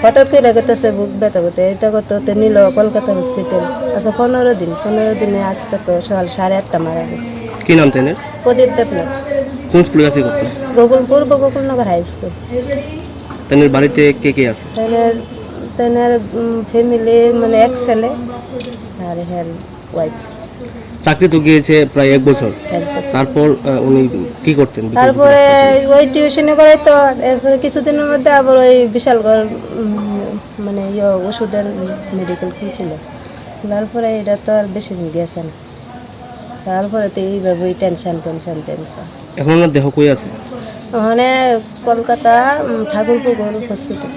হঠাৎ কইরা করতেছে বুক ব্যথা করতে, এটা করতে করতে নিল কলকাতা হসপিটাল। আচ্ছা, পনেরো দিন, পনেরো দিনে আজকে তো সকাল সাড়ে আটটা মারা গেছে। কি নাম তেনের? প্রদীপ দেবনাথ। কোন স্কুলে চাকরি করতো? গোকুল, পূর্ব গোকুলনগর হাই স্কুল। তেনের বাড়িতে কে কে আছে? তেনের, তেনের, উম, ফ্যামিলি মানে এক ছেলে আর হের ওয়াইফ। চাকরি তো গিয়েছে প্রায় এক বছর। এক বছর। তারপর, আহ, উনি কি করতেন বিকেল বিকেল তারপরে আসতেন? ওই টিউশনি করাইতো, এরপরে কিছুদিনের মধ্যে আবার ওই বিশালগড়, উম, মানে ইয়ে ওষুধের মেডিকেল খুলছিল। খোলার পরে এটা তো আর বেশি দিন গেছে না। তারপরে তো এইভাবেই টেনশন, টেনশন, টেনশন। এখন ওনার দেহ কই আছে? ওখানে কলকাতা, উম, ঠাকুরপুকুর হসপিটাল।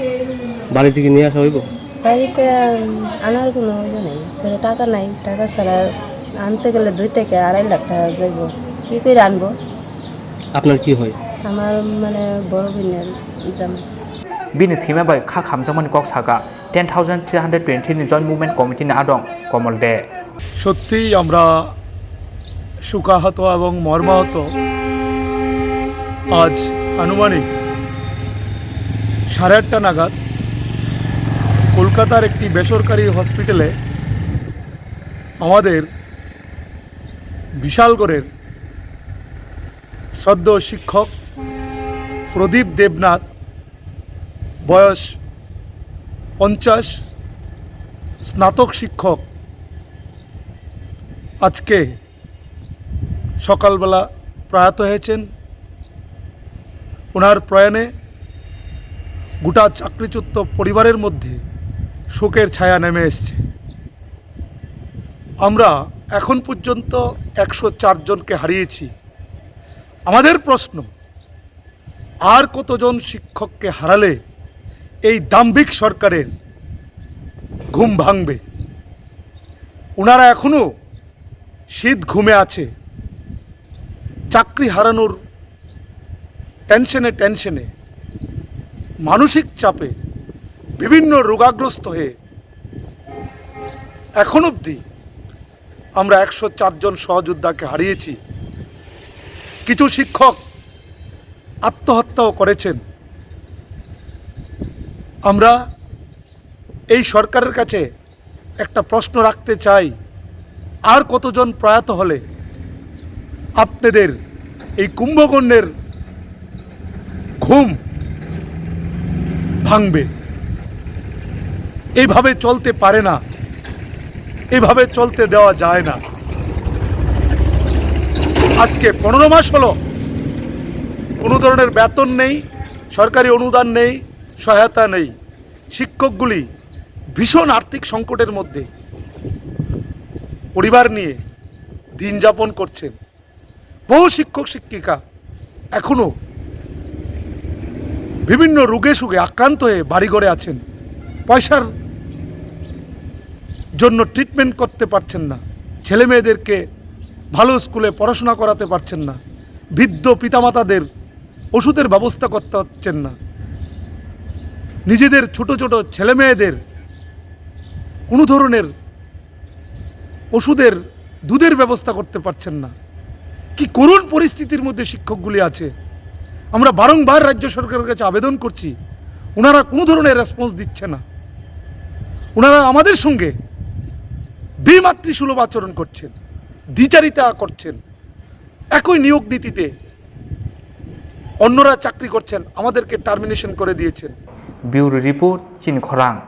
বাড়ি থেকে নিয়ে আসা হইব? বাড়িতে, উম, আনার কোনো ইয়ে নেই, মানে টাকা নাই, টাকা ছাড়া আনতে গেলে দুই থেকে আড়াই লাখ টাকা যাইব, কী করে আনবো? আপনার কি হয়? আমার মানে বড় বোনের জামাই। Bini thwima bai kha khamjakmani kok saka ten thousand three hundred twenty ni Joint Movement Committee ni adong Komol De. সত্যিই আমরা শোকাহত এবং মর্মাহত। আজ আনুমানিক সাড়ে আটটা নাগাদ কলকাতার একটি বেসরকারি হসপিটালে আমাদের বিশালগড়ের শ্রদ্ধেয় শিক্ষক প্রদীপ দেবনাথ, বয়স পঞ্চাশ, স্নাতক শিক্ষক, আজকে সকালবেলা প্রয়াত হয়েছেন। ওনার প্রয়াণে গোটা চাকরিচ্যুত পরিবারের মধ্যে শোকের ছায়া নেমে এসছে। আমরা এখন পর্যন্ত একশো চার জনকে হারিয়েছি। আমাদের প্রশ্ন, আর কতজন শিক্ষককে হারালে এই দাম্ভিক সরকারের ঘুম ভাঙবে? ওনারা এখনো শীত ঘুমে আছে। চাকরি হারানোর টেনশনে, টেনশনে, মানসিক চাপে বিভিন্ন রোগাগ্রস্ত হয়ে এখন অবধি আমরা একশো চার জন সহযোদ্ধাকে হারিয়েছি। কিছু শিক্ষক আত্মহত্যাও করেছেন। আমরা এই সরকারের কাছে একটা প্রশ্ন রাখতে চাই, আর কতজন প্রয়াত হলে আপনাদের এই কুম্ভকর্ণের ঘুম ভাঙবে? এইভাবে চলতে পারে না। এইভাবে চলতে দেওয়া যায় না। আজকে পনেরো মাস হলো, কোনো ধরনের বেতন নেই, সরকারি অনুদান নেই, সহায়তা নেই। শিক্ষকগুলি ভীষণ আর্থিক সংকটের মধ্যে পরিবার নিয়ে দিন যাপন করছেন। বহু শিক্ষক শিক্ষিকা এখনো বিভিন্ন রোগে শোকে আক্রান্ত হয়ে বাড়িঘরে আছেন, পয়সার জন্য ট্রিটমেন্ট করতে পারছেন না, ছেলে মেয়েদেরকে ভালো স্কুলে পড়াশোনা করাতে পারছেন না, বৃদ্ধ পিতামাতাদের ওষুধের ব্যবস্থা করতে পারছেন না, নিজেদের ছোট ছোট ছেলে মেয়েদের কোনো ধরনের ওষুধের, দুধের ব্যবস্থা করতে পারছেন না। কি করুণ পরিস্থিতির মধ্যে শিক্ষকগুলি আছে। আমরা বারংবার রাজ্য সরকারের কাছে আবেদন করছি, ওনারা কোনো ধরনের রেসপন্স দিচ্ছে না। ওনারা আমাদের সঙ্গে বিমাতৃসুলভ আচরণ করছেন, দ্বিচারিতা করছেন। একই নিয়োগ নীতিতে অন্যরা চাকরি করছেন, আমাদেরকে টার্মিনেশন করে দিয়েছেন। Bureau Report, Chini Khorang.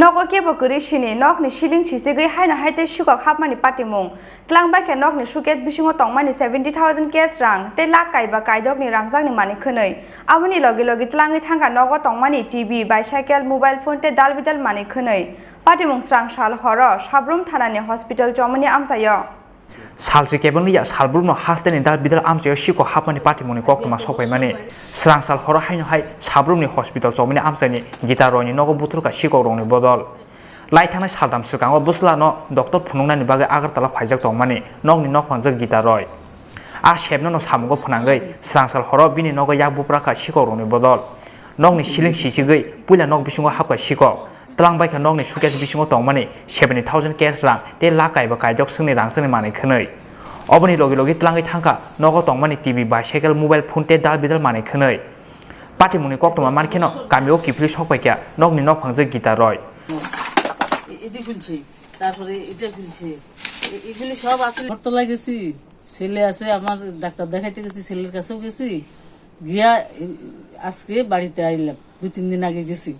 Nogo kebo kwrwi sini, nokni siling sisegwi haino hai tei sikok hapmani patimung. Twlang bai khe nokni suitcase bisingo tongmani seventy thousand cash rang tei lakh kaiba kaidokni rangjakni manwi khwnwi. Aboni logi logi twlangwi thangkha nogo tongmani T V, bicycle, mobile phone tei dal bidal manwi khwnwi. Patimung srang sal horo Sabrum thanani hospital chomoni amchaio. Salsi kebengli ya salbrumno hasteni dal bidal amchaio sikok hapmani patimungni koktwma sokpaimani. Srang sal horo haino hai Sabrumni hospital chomoni amchaini Gita Royni nogo buthurkha sikokrokni bodol. Lai thangnai saldam swkango bwslano doctor phunuknani bagwi Agartala phaijak tongmani nokni nokphangjak Gita Roy. A sebnono samungo phwnangwi srang sal horo bini nogo yak buprakha sikokrokni bodol. Nokni siling sichigwi puila nok bisingo hapkha sikok. Twlang baikha nokni suitcase bisingo tongmani seventy thousand cash rang tei lakh kaiba kaijok swngni rangchakni manwi khwnwi. Oboni logi logi twlangwi thangkha nogo tongmani T V, bicycle, mobile phone tei dal bidal manwi khwnwi. Patimungni koktwma mankheno kamio kiphilwi sokpaikha nokni nokphangjak Gita Roy. এটি খুলছে, তারপরে এটা খুলছে, এ-, এগুলি সব আছে। আগরতলায় গেছি, ছেলে আছে, আমার ডাক্তার দেখাইতে গেছি, ছেলের কাছেও গেছি, গিয়া, এ, আজকে বাড়িতে আইলাম, দুই তিন দিন আগে গেছি।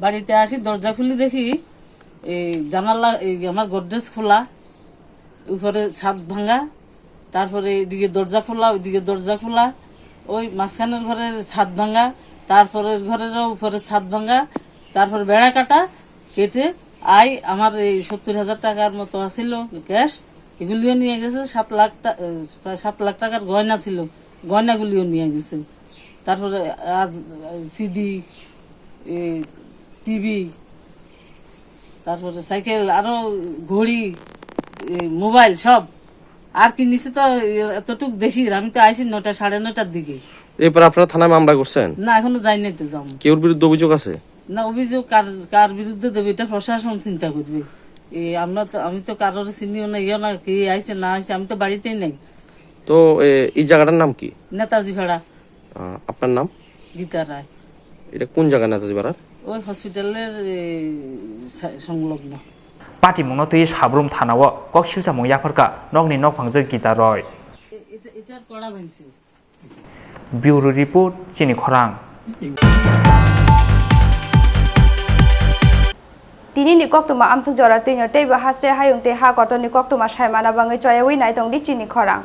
বাড়িতে আসি, দরজা খুলি দেখি, এই জানালা, এই আমার গডরেজ খোলা, উপরে ছাদ ভাঙা, তারপরে এদিকে দরজা খোলা, ওইদিকে দরজা খোলা, ওই মাঝখানের ঘরের ছাদ ভাঙা, তারপরের ঘরেরও উপরে ছাদ ভাঙা, তারপর বেড়া কাটা, কেটে আই আমার এই সত্তর হাজার টাকার মতো আছিল ক্যাশ, এগুলিও নিয়ে গেছে। সাত লাখ টা-, এ, প্রায় সাত লাখ টাকার গয়না ছিল, গয়নাগুলিও নিয়ে গেছে। তারপরে আর সিডি, টিভি, তারপরে সাইকেল, আরো ঘড়ি, এ, মোবাইল সব। আর কি নিচে তো এতটুক দেখি, আমি তো আইছি নয়টা, সাড়ে নয়টার দিকে। এরপর আপনারা থানায় মামলা করছেন? না, এখনো যাই নাই তো, যাবো। কেউর বিরুদ্ধে অভিযোগ আছে? না, অভিযোগ কার, কার বিরুদ্ধে দেবে, এটা প্রশাসন চিন্তা করবে। এ, আমরা তো, আমি তো কারোর চিনিও না, ইয়ে না, কে আইছে না আইছে, আমি তো বাড়িতেই নাই। তো, এ, এই জায়গাটার নাম কি? নেতাজি পাড়া। আহ, আপনার নাম? গীতা রায়। এটা কোন জায়গা নেতাজি পাড়ার? ওই হসপিটালের, এ, সা-, সংলগ্ন। Patimungno twi Sabrum thanao kok silchamung yapharkha nokni nokphangjak Gita Roy. এ-, এটা, এটার কড়া ভাঙছে। Bureau Report, Chini Khorang. Tinini koktwma amswk jora twino teibo hasre hayung tei ha kotorni koktwma saimana bagwi choyawi naitongdi Chini Khorang.